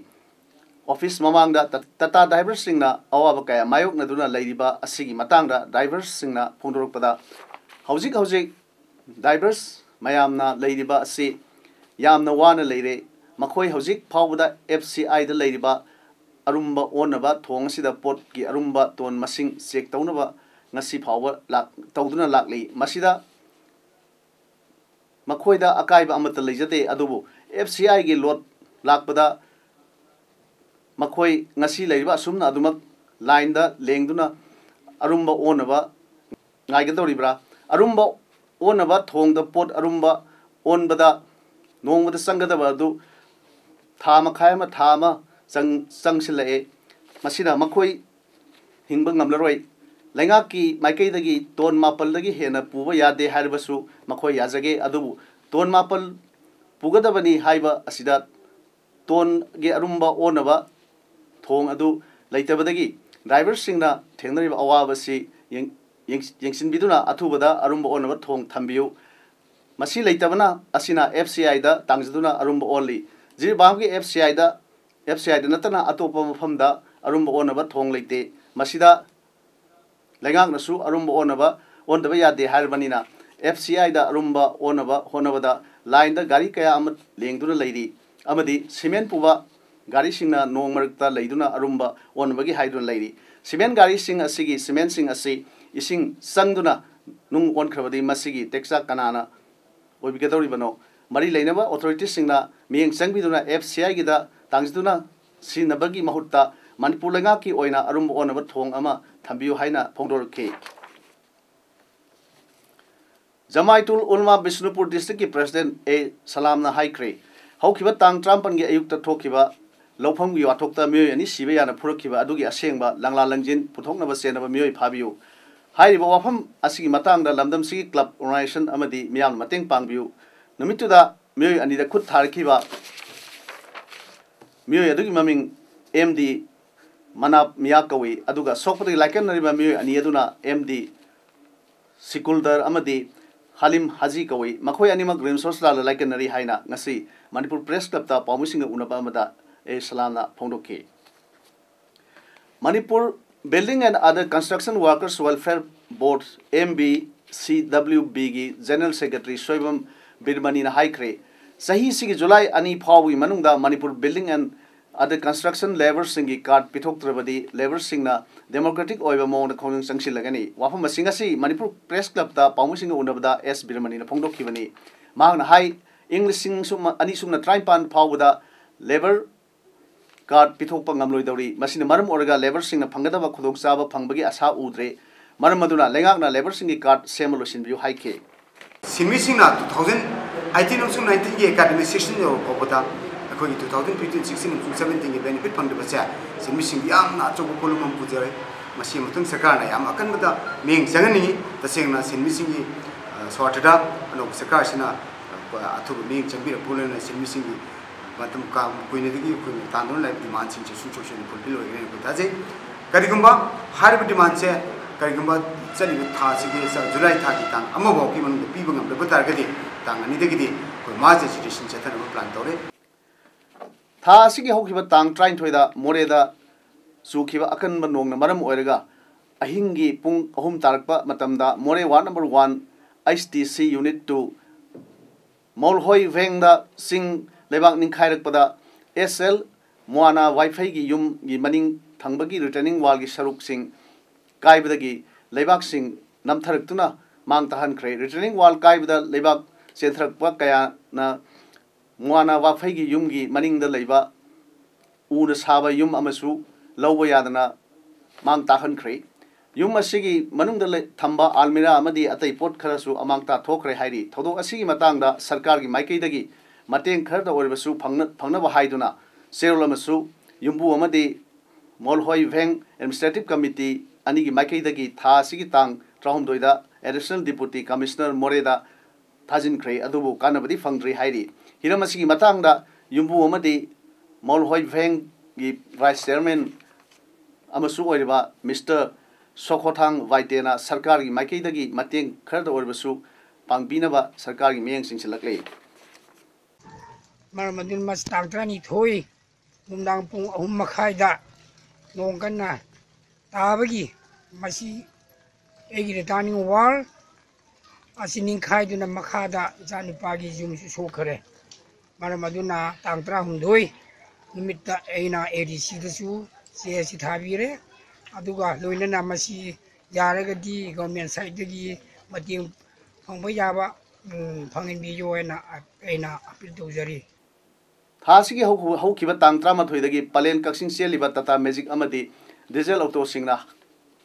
ꯑꯣꯐꯤꯁ ꯃꯃꯥꯡꯗ ꯇ-, ꯇꯥꯇꯥ ꯗ꯭ꯔꯥꯏꯚꯔꯁꯤꯡꯅ ꯑꯋꯥꯕ ꯀꯌꯥ ꯃꯥꯌꯣꯛꯅꯗꯨꯅ ꯂꯩꯔꯤꯕ ꯑꯁꯤꯒꯤ ꯃꯇꯥꯡꯗ ꯗ꯭ꯔꯥꯏꯚꯔꯁꯤꯡꯅ ꯐꯣꯡꯗꯣꯔꯛꯄꯗ, ꯍꯧꯖꯤꯛ ꯍꯧꯖꯤꯛ ꯗ꯭ꯔꯥꯏꯚꯔꯁ ꯃꯌꯥꯝꯅ ꯂꯩꯔꯤꯕ ꯑꯁꯤ ꯌꯥꯝꯅ ꯋꯥꯅ ꯂꯩꯔꯦ꯫ ꯃꯈꯣꯏ ꯍꯧꯖꯤꯛ ꯐꯥꯎꯕꯗ ꯑꯦꯐ ꯁꯤ ꯑꯥꯏꯗ ꯂꯩꯔꯤꯕ ꯑꯔꯨꯝꯕ ꯑꯣꯟꯅꯕ ꯊꯣꯡ ꯑꯁꯤꯗ ꯄꯣꯠꯀꯤ ꯑꯔꯨꯝꯕ ꯇꯣꯟ ꯃꯁꯤꯡ ꯆꯦꯛ ꯇꯧꯅꯕ ꯉꯁꯤ ꯐꯥꯎꯕ ꯂꯥꯛ-, ꯇꯧꯗꯨꯅ ꯂꯥꯛꯂꯤ꯫ ꯃꯁꯤꯗ ꯃꯈꯣꯏꯗ ꯑꯀꯥꯏꯕ ꯑꯃꯠꯇ ꯂꯩꯖꯗꯦ, ꯑꯗꯨꯕꯨ ꯑꯦꯐ ꯁꯤ ꯑꯥꯏꯒꯤ ꯂꯣꯠ ꯂꯥꯛꯄꯗ ꯃꯈꯣꯏ ꯉꯁꯤ ꯂꯩꯔꯤꯕ ꯑꯁꯨꯝꯅ ꯑꯗꯨꯃꯛ ꯂꯥꯏꯟꯗ ꯂꯦꯡꯗꯨꯅ ꯑꯔꯨꯝꯕ ꯑꯣꯟꯅꯕ ꯉꯥꯏꯒꯗꯧꯔꯤꯕ꯭ꯔꯥ? ꯑꯔꯨꯝꯕ ꯑꯣꯟꯅꯕ ꯊꯣꯡꯗ ꯄꯣꯠ ꯑꯔꯨꯝꯕ ꯑꯣꯟꯕꯗ ꯅꯣꯡꯃꯗ ꯆꯪꯒꯗꯕ ꯑꯗꯨ ꯊꯥ ꯃꯈꯥꯏ ꯑꯃ, ꯊꯥ ꯑꯃ ꯆꯪ-, ꯆꯪꯁꯤꯜꯂꯛꯑꯦ꯫ ꯃꯁꯤꯅ ꯃꯈꯣꯏ ꯍꯤꯡꯕ ꯉꯝꯂꯔꯣꯏ꯫ ꯂꯩꯉꯥꯛꯀꯤ ꯃꯥꯏꯀꯩꯗꯒꯤ ꯇꯣꯟ ꯃꯥꯄꯜꯗꯒꯤ ꯍꯦꯟꯅ ꯄꯨꯕ ꯌꯥꯗꯦ ꯍꯥꯏꯔꯕꯁꯨ ꯃꯈꯣꯏ ꯌꯥꯖꯒꯦ, ꯑꯗꯨꯕꯨ ꯇꯣꯟ ꯃꯥꯄꯜ ꯄꯨꯒꯗꯕꯅꯤ ꯍꯥꯏꯕ ꯑꯁꯤꯗ ꯇꯣꯟꯒꯤ ꯑꯔꯨꯝꯕ ꯑꯣꯟꯅꯕ ꯊꯣꯡ ꯑꯗꯨ ꯂꯩꯇꯕꯗꯒꯤ ꯗ꯭ꯔꯥꯏꯚꯔꯁꯤꯡꯅ ꯊꯦꯡꯅꯔꯤꯕ ꯑꯋꯥꯕꯁꯤ ꯌꯦꯡ-, ꯌꯦꯡ-, ꯌꯦꯡꯁꯤꯟꯕꯤꯗꯨꯅ ꯑꯊꯨꯕꯗ ꯑꯔꯨꯝꯕ ꯑꯣꯟꯅꯕ ꯊꯣꯡ ꯊꯝꯕꯤꯌꯨ꯫ ꯃꯁꯤ ꯂꯩꯇꯕꯅ ꯑꯁꯤꯅ ꯑꯦꯐ ꯁꯤ ꯑꯥꯏꯗ ꯇꯥꯡꯖꯗꯨꯅ ꯑꯔꯨꯝꯕ ꯑꯣꯜꯂꯤ꯫ ꯖꯤꯔꯤꯕꯥꯝꯒꯤ ꯑꯦꯐ ꯁꯤ ꯑꯥꯏꯗ, ꯑꯦꯐ ꯁꯤ ꯑꯥꯏꯗ ꯅꯠꯇꯅ ꯑꯇꯣꯞꯄ ꯃꯐꯝꯗ ꯑꯔꯨꯝꯕ ꯑꯣꯟꯅꯕ ꯊꯣꯡ ꯂꯩꯇꯦ꯫ ꯃꯁꯤꯗ ꯂꯩꯉꯥꯛꯅꯁꯨ ꯑꯔꯨꯝꯕ ꯑꯣꯟꯅꯕ, ꯑꯣꯟꯗꯕ ꯌꯥꯗꯦ ꯍꯥꯏꯔꯕꯅꯤꯅ, ꯑꯦꯐ ꯁꯤ ꯑꯥꯏꯗ ꯑꯔꯨꯝꯕ ꯑꯣꯟꯅꯕ ꯍꯣꯠꯅꯕꯗ ꯂꯥꯏꯟꯗ ꯒꯥꯔꯤ ꯀꯌꯥ ꯑꯃ ꯂꯦꯡꯗꯨꯅ ꯂꯩꯔꯤ ꯑꯃꯗꯤ ꯁꯤꯃꯦꯟ ꯄꯨꯕ ꯒꯥꯔꯤꯁꯤꯡꯅ ꯅꯣꯡ ꯃꯔꯛꯇ ꯂꯩꯗꯨꯅ ꯑꯔꯨꯝꯕ ꯑꯣꯟꯅꯕꯒꯤ ꯍꯥꯏꯗꯨꯅ ꯂꯩꯔꯤ꯫ ꯁꯤꯃꯦꯟ ꯒꯥꯔꯤꯁꯤꯡ ꯑꯁꯤꯒꯤ ꯁꯤꯃꯦꯟꯁꯤꯡ ꯑꯁꯤ ꯏꯁꯤꯡ ꯆꯪꯗꯨꯅ ꯅꯨꯡ ꯑꯣꯟꯈ꯭ꯔꯕꯗꯤ ꯃꯁꯤꯒꯤ ꯇꯦꯛꯆꯥꯛ ꯀꯅꯥꯅ ꯑꯣꯏꯕꯤꯒꯗꯧꯔꯤꯕꯅꯣ? ꯃꯔꯤ ꯂꯩꯅꯕ ꯑꯣꯊꯣꯔꯤꯇꯤꯁꯤꯡꯅ ꯃꯤꯠꯌꯦꯡ ꯆꯪꯕꯤꯗꯨꯅ ꯑꯦꯐ ꯁꯤ ꯑꯥꯏꯒꯤꯗ ꯇꯥꯡꯖꯗꯨꯅ ꯁꯤꯖꯤꯟꯅꯕꯒꯤ ꯃꯍꯨꯠꯇ ꯃꯅꯤꯄꯨꯔ ꯂꯩꯉꯥꯛꯀꯤ ꯑꯣꯏꯅ ꯑꯔꯨꯝꯕ ꯑꯣꯟꯅꯕ ꯊꯣꯡ ꯑꯃ ꯊꯝꯕꯤꯌꯨ ꯍꯥꯏꯅ ꯐꯣꯡꯗꯣꯔꯛꯈꯤ꯫ ꯖꯃꯥꯏꯇꯨꯜ ꯎꯂꯃꯥ ꯕꯤꯁꯅꯨꯄꯨꯔ ꯗꯤꯁꯇ꯭ꯔꯤꯛꯀꯤ ꯄ꯭ꯔꯦꯁꯤꯗꯦꯟꯠ ꯑꯦ ꯁꯂꯥꯝꯅ ꯍꯥꯏꯈ꯭ꯔꯦ, ꯍꯧꯈꯤꯕ ꯇꯥꯡ ꯇꯔꯥꯃꯥꯄꯟꯒꯤ ꯑꯌꯨꯛꯇ ꯊꯣꯛꯈꯤꯕ ꯂꯧꯐꯝꯒꯤ ꯋꯥꯊꯣꯛꯇ ꯃꯤꯑꯣꯏ ꯑꯅꯤ ꯁꯤꯕ ꯌꯥꯅ ꯐꯨꯔꯛꯈꯤꯕ ꯑꯗꯨꯒꯤ ꯑꯁꯦꯡꯕ ꯂꯪꯂꯥ ꯂꯪꯖꯤꯟ ꯄꯨꯊꯣꯛꯅꯕ ꯆꯦꯟꯅꯕ ꯃꯤꯑꯣꯏ ꯐꯥꯕꯤꯌꯨ꯫ ꯍꯥꯏꯔꯤꯕ ꯋꯥꯐꯝ ꯑꯁꯤꯒꯤ ꯃꯇꯥꯡꯗ ꯂꯝꯗꯝꯁꯤꯒꯤ club organization ꯑꯃꯗꯤ ꯃꯤꯌꯥꯝꯅ ꯃꯇꯦꯡ ꯄꯥꯡꯕꯤꯌꯨ꯫ ꯅꯨꯃꯤꯠꯇꯨꯗ ꯃꯤꯑꯣꯏ ꯑꯅꯤꯗ ꯈꯨꯠ ꯊꯥꯔꯛꯈꯤꯕ ꯃꯤꯑꯣꯏ ꯑꯗꯨꯒꯤ ꯃꯃꯤꯡ ꯑꯦꯝ ꯗꯤ ꯃꯅꯥꯞ ꯃꯤꯌꯥ ꯀꯧꯏ, ꯑꯗꯨꯒ ꯁꯣꯛꯄꯗꯒꯤ ꯂꯥꯏꯀꯠꯅꯔꯤꯕ ꯃꯤꯑꯣꯏ ꯑꯅꯤ ꯑꯗꯨꯅ ꯑꯦꯝ ꯗꯤ ꯁꯤꯀꯨꯜꯗꯔ ꯑꯃꯗꯤ ꯍꯥꯂꯤꯝ ꯍꯥꯖꯤ ꯀꯧꯏ꯫ ꯃꯈꯣꯏ ꯑꯅꯤꯃꯛ ꯔꯤꯝꯁ ꯍꯣꯁꯄꯤꯇꯥꯜꯗ ꯂꯥꯏꯀꯠꯅꯔꯤ ꯍꯥꯏꯅ ꯉꯁꯤ ꯃꯅꯤꯄꯨꯔ ꯄ꯭ꯔꯦꯁ ꯀ꯭ꯂꯕꯇ ꯄꯥꯎꯃꯤꯁꯤꯡꯒ ꯎꯅꯕ ꯑꯃꯗ ꯑꯦ ꯁꯂꯥꯝꯅ ꯐꯣꯡꯗꯣꯛꯈꯤ꯫ Manipur Building and Other Construction Workers Welfare Board, M B C W ꯕꯤꯒꯤ ꯖꯦꯅꯔꯦꯜ ꯁꯦꯀ꯭ꯔꯦꯇꯔꯤ ꯁꯣꯏꯕꯝ ꯕꯤꯔꯃꯅꯤꯅ ꯍꯥꯏꯈ꯭ꯔꯦ, ꯆꯍꯤꯁꯤꯒꯤ ꯖꯨꯂꯥꯏ ꯑꯅꯤ ꯐꯥꯎꯕꯒꯤ ꯃꯅꯨꯡꯗ Manipur building and other construction labourꯁꯤꯡꯒꯤ ꯀꯥꯔꯗ ꯄꯤꯊꯣꯛꯇ꯭ꯔꯕꯗꯤ ꯂꯦꯕꯔꯁꯤꯡꯅ ꯗꯦꯃꯣꯀ꯭ꯔꯦꯇꯤꯛ ꯑꯣꯏꯕ ꯃꯑꯣꯡꯗ ꯈꯣꯡꯖꯪ ꯆꯪꯁꯤꯜꯂꯒꯅꯤ꯫ ꯋꯥꯐꯝꯁꯤꯡ ꯑꯁꯤ ꯃꯅꯤꯄꯨꯔ ꯄ꯭ꯔꯦꯁ ꯀ꯭ꯂꯕꯇ ꯄꯥꯎꯃꯤꯁꯤꯡꯒ ꯎꯅꯕꯗ ꯑꯦꯁ ꯕꯤꯔꯃꯅꯤꯅ ꯐꯣꯡꯗꯣꯛꯈꯤꯕꯅꯤ꯫ ꯃꯍꯥꯛꯅ ꯍꯥꯏ, ꯏꯪ ꯂꯤꯁꯤꯡ ꯑꯅꯤ ꯁꯨꯞꯅ ꯇꯔꯥꯅꯤꯄꯥꯟ ꯐꯥꯎꯕꯗ ꯂꯦꯕꯔ ꯀꯥꯔꯗ ꯄꯤꯊꯣꯛꯄ ꯉꯝꯂꯣꯏꯗꯧꯔꯤ꯫ ꯃꯁꯤꯅ ꯃꯔꯝ ꯑꯣꯏꯔꯒ ꯂꯦꯕꯔꯁꯤꯡꯅ ꯐꯪꯒꯗꯕ ꯈꯨꯗꯣꯡꯆꯥꯕ ꯐꯪꯕꯒꯤ ꯑꯁꯥ ꯎꯗ꯭ꯔꯦ꯫ ꯃꯔꯝ ꯑꯗꯨꯅ ꯂꯩꯉꯥꯛꯅ ꯂꯦꯕꯔꯁꯤꯡꯒꯤ ꯀꯥꯔꯗ ꯁꯦꯝꯕ ꯂꯣꯏꯁꯤꯟꯕꯤꯌꯨ ꯍꯥꯏꯈꯤ꯫ ꯁꯤꯟꯃꯤꯁꯤꯡꯅ two thousand eighteen ꯑꯃꯁꯨꯡ nineteenꯒꯤ academic session ꯌꯧꯔꯛ ꯐꯥꯎꯕꯗ ꯑꯩꯈꯣꯏꯒꯤ two thousand fifteen sixteen ꯑꯃꯁꯨꯡ seventeenꯒꯤ benefit ꯐꯪꯗꯕꯁꯦ ꯁꯤꯟꯃꯤꯁꯤꯡꯒꯤ ꯌꯥꯝꯅ ꯑꯆꯧꯕ ꯄꯣꯠꯂꯨꯝ ꯑꯃ ꯄꯨꯖꯔꯦ꯫ ꯃꯁꯤ ꯃꯇꯨꯡ ꯁꯔꯀꯥꯔꯅ ꯌꯥꯝ ꯑꯀꯟꯕꯗ ꯃꯤꯠꯌꯦꯡ ꯆꯪꯍꯟꯅꯤꯡꯏ꯫ ꯇꯁꯦꯡꯅ ꯁꯤꯟꯃꯤꯁꯤꯡꯒꯤ, ꯑ, ꯁ꯭ꯋꯥꯔꯊꯗ ꯑꯅꯧꯕ ꯁꯔꯀꯥꯔꯁꯤꯅ, ꯑ, ꯑꯊꯨꯕ ꯃꯤꯠꯌꯦꯡ ꯆꯪꯕꯤꯔꯛꯄ ꯂꯣꯏꯅꯅ ꯁꯤꯟꯃꯤꯁꯤꯡꯒꯤ ꯃꯇꯝ ꯀꯥ-, ꯀꯨꯏꯅꯗꯒꯤ ꯑꯩꯈꯣꯏꯅ ꯇꯥꯟꯗꯨꯅ ꯂꯩꯕ demandꯁꯤꯡꯁꯦ ꯁꯨꯡꯁꯣꯏ ꯁꯣꯏꯗꯅ fulfil ꯑꯣꯏꯒꯅꯤ ꯑꯩꯈꯣꯏ ꯊꯥꯖꯩ꯫ ꯀꯔꯤꯒꯨꯝꯕ ꯍꯥꯏꯔꯤꯕ demandꯁꯦ ꯀꯔꯤꯒꯨꯝꯕ ꯆꯠꯂꯤꯕ ꯊꯥꯁꯤꯒꯤ, ꯖꯨꯂꯥꯏ ꯊꯥꯒꯤ ꯇꯥꯡ ꯑꯃ ꯐꯥꯎꯒꯤ ꯃꯅꯨꯡꯗ ꯄꯤꯕ ꯉꯝꯗꯕ ꯇꯥꯔꯒꯗꯤ ꯇꯥꯡ ꯑꯅꯤꯗꯒꯤꯗꯤ ꯑꯩꯈꯣꯏ mass agitation ꯆꯠꯊꯅꯕ plan ꯇꯧꯔꯦ꯫ ꯊꯥ ꯑꯁꯤꯒꯤ ꯍꯧꯈꯤꯕ ꯇꯥꯡ ꯇꯔꯥꯅꯤꯊꯣꯏꯗ ꯃꯣꯔꯦꯗ ꯆꯨꯈꯤꯕ ꯑꯀꯟꯕ ꯅꯣꯡꯅ ꯃꯔꯝ ꯑꯣꯏꯔꯒ ꯑꯍꯤꯡꯒꯤ ꯄꯨꯡ ꯑꯍꯨꯝ ꯇꯥꯔꯛꯄ ꯃꯇꯝꯗ ꯃꯣꯔꯦ ward number one H T C unit two ꯃꯧꯜꯍꯣꯏ ꯚꯦꯡꯗ ꯆꯤꯡ ꯂꯩꯕꯥꯛ ꯅꯤꯡꯈꯥꯏꯔꯛꯄꯗ S L ꯃꯣꯑꯥꯅꯥ ꯋꯥꯏꯐꯩꯒꯤ ꯌꯨꯝꯒꯤ ꯃꯅꯤꯡ ꯊꯪꯕꯒꯤ retaining wallꯒꯤ ꯁꯔꯨꯛꯁꯤꯡ ꯀꯥꯏꯕꯗꯒꯤ ꯂꯩꯕꯥꯛꯁꯤꯡ ꯅꯝꯊꯔꯛꯇꯨꯅ ꯃꯥꯡ ꯇꯥꯛꯍꯟꯈ꯭ꯔꯦ꯫ Retaining wall ꯀꯥꯏꯕꯗ ꯂꯩꯕꯥꯛ ꯆꯦꯟꯊꯔꯛꯄ ꯀꯌꯥꯅ ꯃꯣꯑꯥꯅꯥ ꯋꯥꯐꯩꯒꯤ ꯌꯨꯝꯒꯤ ꯃꯅꯤꯡꯗ ꯂꯩꯕ ꯎꯅ ꯁꯥꯕ ꯌꯨꯝ ꯑꯃꯁꯨ ꯂꯧꯕ ꯌꯥꯗꯅ ꯃꯥꯡ ꯇꯥꯛꯍꯟꯈ꯭ꯔꯦ꯫ ꯌꯨꯝ ꯑꯁꯤꯒꯤ ꯃꯅꯨꯡꯗ ꯂꯩ-, ꯊꯝꯕ ꯑꯜꯃꯤꯔꯥ ꯑꯃꯗꯤ ꯑꯇꯩ ꯄꯣꯠ ꯈꯔꯁꯨ ꯑꯃꯥꯡ ꯇꯥꯊꯣꯛꯈ꯭ꯔꯦ ꯍꯥꯏꯔꯤ꯫ ꯊꯧꯗꯣꯛ ꯑꯁꯤꯒꯤ ꯃꯇꯥꯡꯗ ꯁꯔꯀꯥꯔꯒꯤ ꯃꯥꯏꯀꯩꯗꯒꯤ ꯃꯇꯦꯡ ꯈꯔꯗ ꯑꯣꯏꯔꯕꯁꯨ ꯐꯪꯅ-, ꯐꯪꯅꯕ ꯍꯥꯏꯗꯨꯅ ꯆꯦꯔꯣꯜ ꯑꯃꯁꯨ ꯌꯨꯝꯕꯨ ꯑꯃꯗꯤ ꯃꯣꯜꯍꯣꯏ ꯚꯦꯡ ꯑꯦꯗꯃꯤꯅꯤꯁꯇ꯭ꯔꯦꯇꯤꯚ ꯀꯃꯤꯇꯤ ꯑꯅꯤꯒꯤ ꯃꯥꯏꯀꯩꯗꯒꯤ ꯊꯥ ꯑꯁꯤꯒꯤ ꯇꯥꯡ ꯇꯔꯥꯍꯨꯝꯗꯣꯏꯗ ꯑꯦꯗꯤꯁꯅꯦꯜ ꯗꯤꯄꯨꯇꯤ ꯀꯃꯤꯁꯅꯔ ꯃꯣꯔꯦꯗ ꯊꯥꯖꯤꯟꯈ꯭ꯔꯦ, ꯑꯗꯨꯕꯨ ꯀꯥꯟꯅꯕꯗꯤ ꯐꯪꯗ꯭ꯔꯤ ꯍꯥꯏꯔꯤ꯫ ꯍꯤꯔꯝ ꯑꯁꯤꯒꯤ ꯃꯇꯥꯡꯗ ꯌꯨꯝꯕꯨ ꯑꯃꯗꯤ ꯃꯣꯜꯍꯣꯏ ꯚꯦꯡꯒꯤ ꯚꯥꯏꯁ ꯆꯤꯌꯔꯃꯦꯟ ꯑꯃꯁꯨ ꯑꯣꯏꯔꯤꯕ ꯃꯤꯁꯇꯔ ꯁꯣꯈꯣꯊꯥꯡ ꯋꯥꯏꯇꯦꯅ ꯁꯔꯀꯥꯔꯒꯤ ꯃꯥꯏꯀꯩꯗꯒꯤ ꯃꯇꯦꯡ ꯈꯔꯗ ꯑꯣꯏꯔꯕꯁꯨ ꯄꯥꯡꯕꯤꯅꯕ ꯁꯔꯀꯥꯔꯒꯤ ꯃꯤꯠꯌꯦꯡ ꯆꯤꯡꯁꯤꯜꯂꯛꯂꯤ꯫ ꯃꯔꯝ ꯑꯗꯨꯅ ꯃꯁꯤ ꯇꯥꯡ ꯇꯔꯥꯅꯤꯊꯣꯏ ꯅꯨꯡꯗꯥꯡ ꯄꯨꯡ ꯑꯍꯨꯝ ꯃꯈꯥꯏꯗ ꯅꯣꯡ ꯀꯟꯅ ꯇꯥꯕꯒꯤ ꯃꯁꯤ ꯑꯩꯒꯤ ꯔꯤꯇꯔꯅꯤꯡ ꯋꯥꯜ ꯑꯁꯤ ꯅꯤꯡꯈꯥꯏꯗꯨꯅ ꯃꯈꯥꯗ ꯏꯆꯥꯅꯨꯄꯥꯒꯤ ꯌꯨꯝꯁꯨ ꯁꯣꯛꯈꯔꯦ꯫ ꯃꯔꯝ ꯑꯗꯨꯅ ꯇꯥꯡ ꯇꯔꯥꯍꯨꯝꯗꯣꯏ ꯅꯨꯃꯤꯠꯇ ꯑꯩꯅ ꯑꯦ ꯗꯤ ꯁꯤꯗꯁꯨ ꯆꯦ ꯑꯁꯤ ꯊꯥꯕꯤꯔꯦ꯫ ꯑꯗꯨꯒ ꯂꯣꯏꯅꯅ ꯃꯁꯤ ꯌꯥꯔꯒꯗꯤ ꯒꯣꯔꯃꯦꯟ ꯁꯥꯏꯠꯇꯒꯤ ꯃꯇꯦꯡ ꯐꯪꯕ ꯌꯥꯕ, ꯎꯝ, ꯐꯪꯍꯟꯕꯤꯌꯨ ꯍꯥꯏꯅ ꯑꯩꯅ ꯑꯄꯤꯜ ꯇꯧꯖꯔꯤ꯫ ꯊꯥ ꯑꯁꯤꯒꯤ ꯍꯧ-, ꯍꯧꯈꯤꯕ ꯇꯥꯡ ꯇꯔꯥꯃꯥꯊꯣꯏꯗꯒꯤ ꯄꯂꯦꯟ ꯀꯛꯆꯤꯡ ꯆꯦꯜꯂꯤꯕ ꯇꯥꯇꯥ ꯃꯦꯖꯤꯛ ꯑꯃꯗꯤ ꯗꯤꯖꯦꯜ ꯑꯣꯇꯣꯁꯤꯡꯅ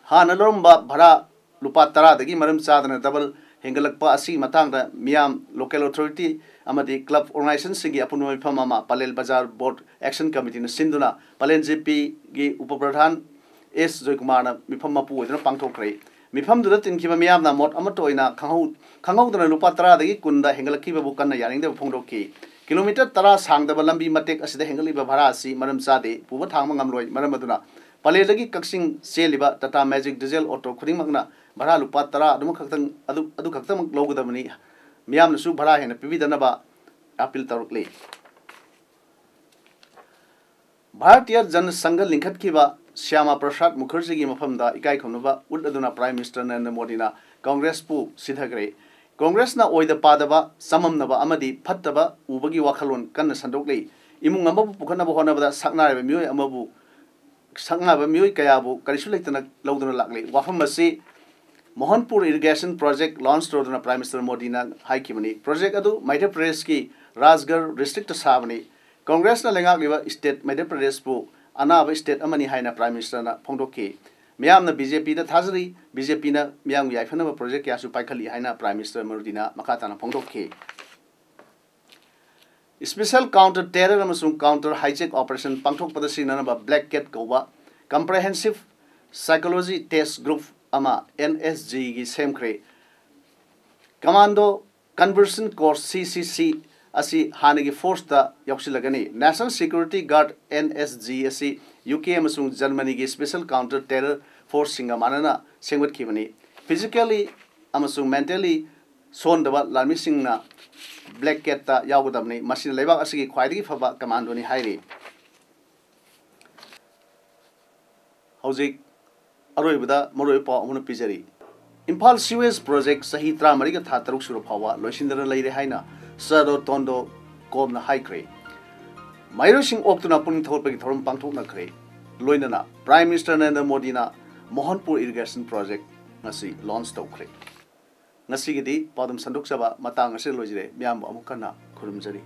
ꯍꯥꯟꯅ ꯂꯧꯔꯝꯕ ꯚꯔꯥ ꯂꯨꯄꯥ ꯇꯔꯥꯗꯒꯤ ꯃꯔꯝ ꯆꯥꯗꯅ ꯗꯕꯜ ꯍꯦꯟꯒꯠꯂꯛꯄ ꯑꯁꯤꯒꯤ ꯃꯇꯥꯡꯗ ꯃꯤꯌꯥꯝ, ꯂꯣꯀꯦꯜ ꯑꯣꯊꯣꯔꯤꯇꯤ ꯑꯃꯗꯤ ꯀ꯭ꯂꯕ ꯑꯣꯔꯒꯅꯥꯏꯖꯦꯁꯟꯁꯤꯡꯒꯤ ꯑꯄꯨꯟꯕ ꯃꯤꯐꯝ ꯑꯃ ꯄꯂꯦꯜ ꯕꯖꯥꯔ ꯕꯣꯔꯗ ꯑꯦꯛꯁꯟ ꯀꯃꯤꯇꯤꯅ ꯁꯤꯟꯗꯨꯅ ꯄꯂꯦꯟ ꯖꯤ ꯄꯤꯒꯤ ꯎꯄ ꯄ꯭ꯔꯙꯥꯟ ꯑꯦꯁ ꯖꯣꯏꯀꯨꯃꯥꯔꯅ ꯃꯤꯐꯝ ꯃꯄꯨ ꯑꯣꯏꯗꯨꯅ ꯄꯥꯡꯊꯣꯛꯈ꯭ꯔꯦ꯫ ꯃꯤꯐꯝꯗꯨꯗ ꯇꯤꯟꯈꯤꯕ ꯃꯤꯌꯥꯝꯅ ꯃꯣꯠ ꯑꯃꯠꯇ ꯑꯣꯏꯅ ꯈꯪꯍꯧ-, ꯈꯪꯍꯧꯗꯅ ꯂꯨꯄꯥ ꯇꯔꯥꯗꯒꯤ ꯀꯨꯟꯗ ꯍꯦꯟꯒꯠꯂꯛꯈꯤꯕꯕꯨ ꯀꯟꯅ ꯌꯥꯅꯤꯡꯗꯕ ꯐꯣꯡꯗꯣꯛꯈꯤ꯫ ꯀꯤꯂꯣꯃꯤꯇꯔ ꯇꯔꯥ ꯁꯥꯡꯗꯕ ꯂꯝꯕꯤ ꯃꯇꯦꯛ ꯑꯁꯤꯗ ꯍꯦꯟꯒꯠꯂꯤꯕ ꯚꯔꯥ ꯑꯁꯤ ꯃꯔꯝ ꯆꯥꯗꯦ, ꯄꯨꯕ ꯊꯥꯡꯕ ꯉꯝꯂꯣꯏ꯫ ꯃꯔꯝ ꯑꯗꯨꯅ ꯄꯂꯦꯜꯗꯒꯤ ꯀꯛꯆꯤꯡ ꯆꯦꯜꯂꯤꯕ ꯇꯥꯇꯥ ꯃꯦꯖꯤꯛ ꯗꯤꯖꯦꯜ ꯑꯣꯇꯣ ꯈꯨꯗꯤꯡꯃꯛꯅ ꯚꯔꯥ ꯂꯨꯄꯥ ꯇꯔꯥ ꯑꯗꯨꯃꯈꯛꯇꯪ, ꯑꯗꯨ, ꯑꯗꯨ ꯈꯛꯇꯃꯛ ꯂꯧꯒꯗꯕꯅꯤ꯫ ꯃꯤꯌꯥꯝꯅꯁꯨ ꯚꯔꯥ ꯍꯦꯟꯅ ꯄꯤꯕꯤꯗꯅꯕ ꯑꯄꯤꯜ ꯇꯧꯔꯛꯂꯤ꯫ ꯚꯥꯔꯇꯤꯌ ꯖꯟ ꯁꯪꯘ ꯂꯤꯡꯈꯠꯈꯤꯕ ꯁ꯭ꯌꯥꯃꯥ ꯄ꯭ꯔꯁꯥꯗ ꯃꯨꯈꯔꯖꯤꯒꯤ ꯃꯐꯝꯗ ꯏꯀꯥꯏ ꯈꯨꯝꯅꯕ ꯎꯠꯂꯗꯨꯅ ꯄ꯭ꯔꯥꯏꯝ ꯃꯤꯅꯤꯁꯇꯔ ꯅꯔꯦꯟꯗ꯭ꯔ ꯃꯣꯗꯤꯅ ꯀꯪꯒ꯭ꯔꯦꯁꯄꯨ ꯁꯤꯊꯈ꯭ꯔꯦ꯫ ꯀꯪꯒ꯭ꯔꯦꯁꯅ ꯑꯣꯏꯗ ꯄꯥꯗꯕ, ꯆꯃꯝꯅꯕ ꯑꯃꯗꯤ ꯐꯠꯇꯕ ꯎꯕꯒꯤ ꯋꯥꯈꯜꯂꯣꯟ ꯀꯟꯅ ꯁꯟꯗꯣꯛꯂꯤ꯫ ꯏꯃꯨꯡ ꯑꯃꯕꯨ ꯄꯨꯈꯠꯅꯕ ꯍꯣꯠꯅꯕꯗ ꯁꯛꯅꯥꯏꯔꯕ ꯃꯤꯑꯣꯏ ꯑꯃꯕꯨ, ꯁꯛꯅꯥꯏꯕ ꯃꯤꯑꯣꯏ ꯀꯌꯥꯕꯨ ꯀꯔꯤꯁꯨ ꯂꯩꯇꯅ ꯂꯧꯗꯨꯅ ꯂꯥꯛꯂꯤ꯫ ꯋꯥꯐꯝ ꯑꯁꯤ ꯃꯣꯍꯟꯄꯨꯔ ꯏꯔꯤꯒꯦꯁꯟ ꯄ꯭ꯔꯣꯖꯦꯛ ꯂꯣꯟꯆ ꯇꯧꯗꯨꯅ ꯄ꯭ꯔꯥꯏꯝ ꯃꯤꯅꯤꯁꯇꯔ ꯃꯣꯗꯤꯅ ꯍꯥꯏꯈꯤꯕꯅꯤ꯫ ꯄ꯭ꯔꯣꯖꯦꯛ ꯑꯗꯨ ꯃꯙ꯭ꯌ ꯄ꯭ꯔꯗꯦꯁꯀꯤ ꯔꯥꯖꯒꯔ ꯗꯤꯁꯇ꯭ꯔꯤꯛꯇ ꯁꯥꯕꯅꯤ꯫ ꯀꯪꯒ꯭ꯔꯦꯁꯅ ꯂꯩꯉꯥꯛꯂꯤꯕ ꯁ꯭ꯇꯦꯠ ꯃꯙ꯭ꯌ ꯄ꯭ꯔꯗꯦꯁꯄꯨ ꯑꯅꯥꯕ ꯁ꯭ꯇꯦꯠ ꯑꯃꯅꯤ ꯍꯥꯏꯅ ꯄ꯭ꯔꯥꯏꯝ ꯃꯤꯅꯤꯁꯇꯔꯅ ꯐꯣꯡꯗꯣꯛꯈꯤ꯫ ꯃꯤꯌꯥꯝꯅ ꯕꯤ ꯖꯦ ꯄꯤꯗ ꯊꯥꯖꯔꯤ, ꯕꯤ ꯖꯦ ꯄꯤꯅ ꯃꯤꯌꯥꯝꯒꯤ ꯌꯥꯏꯐꯅꯕ ꯄ꯭ꯔꯣꯖꯦꯛ ꯀꯌꯥꯁꯨ ꯄꯥꯏꯈꯠꯂꯤ ꯍꯥꯏꯅ ꯄ꯭ꯔꯥꯏꯝ ꯃꯤꯅꯤꯁꯇꯔ ꯃꯣꯗꯤꯅ ꯃꯈꯥ ꯇꯥꯅ ꯐꯣꯡꯗꯣꯛꯈꯤ꯫ Special Counter Terror ꯑꯃꯁꯨꯡ Counter Hijack Operation ꯄꯥꯡꯊꯣꯛꯄꯗ ꯁꯤꯖꯤꯟꯅꯅꯕ Black Cat ꯀꯧꯕ Comprehensive Psychology Test Group ꯑꯃ N S G ꯒꯤ ꯁꯦꯝꯈ꯭ꯔꯦ꯫ Commando Conversion Course, C C C, ꯑꯁꯤ ꯍꯥꯟꯅꯒꯤ force ꯇ ꯌꯥꯎꯁꯤꯜꯂꯒꯅꯤ꯫ National Security Guard, N S G, ꯑꯁꯤ U K ꯑꯃꯁꯨꯡ ꯖꯔꯃꯅꯤꯒꯤ Special Counter Terror Force ꯁꯤꯡꯒ ꯃꯥꯟꯅꯅ ꯁꯦꯝꯒꯠꯈꯤꯕꯅꯤ꯫ Physically ꯑꯃꯁꯨꯡ mentally ꯁꯣꯟꯗꯕ ꯂꯥꯟꯃꯤꯁꯤꯡꯅ Black Cat ꯇ ꯌꯥꯎꯒꯗꯕꯅꯤ꯫ ꯃꯁꯤꯅ ꯂꯩꯕꯥꯛ ꯑꯁꯤꯒꯤ ꯈ꯭ꯋꯥꯏꯗꯒꯤ ꯐꯕ commando ꯅꯤ ꯍꯥꯏꯔꯤ꯫ ꯍꯧꯖꯤꯛ ꯑꯔꯣꯏꯕꯗ ꯃꯔꯨꯑꯣꯏꯕ ꯄꯥꯎ ꯑꯃꯅ ꯄꯤꯖꯔꯤ꯫ ꯏꯝꯐꯥꯜ Sewage Project ꯆꯍꯤ ꯇꯔꯥꯃꯔꯤꯒ ꯊꯥ ꯇꯔꯨꯛ ꯁꯨꯔ ꯐꯥꯎꯕ ꯂꯣꯏꯁꯤꯟꯗꯅ ꯂꯩꯔꯦ ꯍꯥꯏꯅ ꯁꯔꯗꯣ ꯇꯣꯟꯗꯣ ꯀꯣꯝꯅ ꯍꯥꯏꯈ꯭ꯔꯦ꯫ ꯃꯍꯩꯔꯣꯏꯁꯤꯡ ꯑꯣꯛꯇꯨꯅ ꯄꯨꯛꯅꯤꯡ ꯊꯧꯒꯠꯄꯒꯤ ꯊꯧꯔꯝ ꯄꯥꯡꯊꯣꯛꯅꯈ꯭ꯔꯦ꯫ ꯂꯣꯏꯅꯅ Prime Minister ꯅꯔꯦꯟꯗ꯭ꯔ ꯃꯣꯗꯤꯅ ꯃꯣꯍꯟꯄꯨꯔ Irrigation Project ꯉꯁꯤ launch ꯇꯧꯈ꯭ꯔꯦ꯫ ꯉꯁꯤꯒꯤꯗꯤ ꯄꯥꯎꯗꯝ ꯁꯟꯗꯣꯛꯆꯕ ꯃꯇꯥꯡ ꯑꯁꯤꯗ ꯂꯣꯏꯖꯔꯦ꯫ ꯃꯤꯌꯥꯝꯕꯨ ꯑꯃꯨꯛ ꯍꯟꯅ ꯈꯨꯔꯨꯝꯖꯔꯤ꯫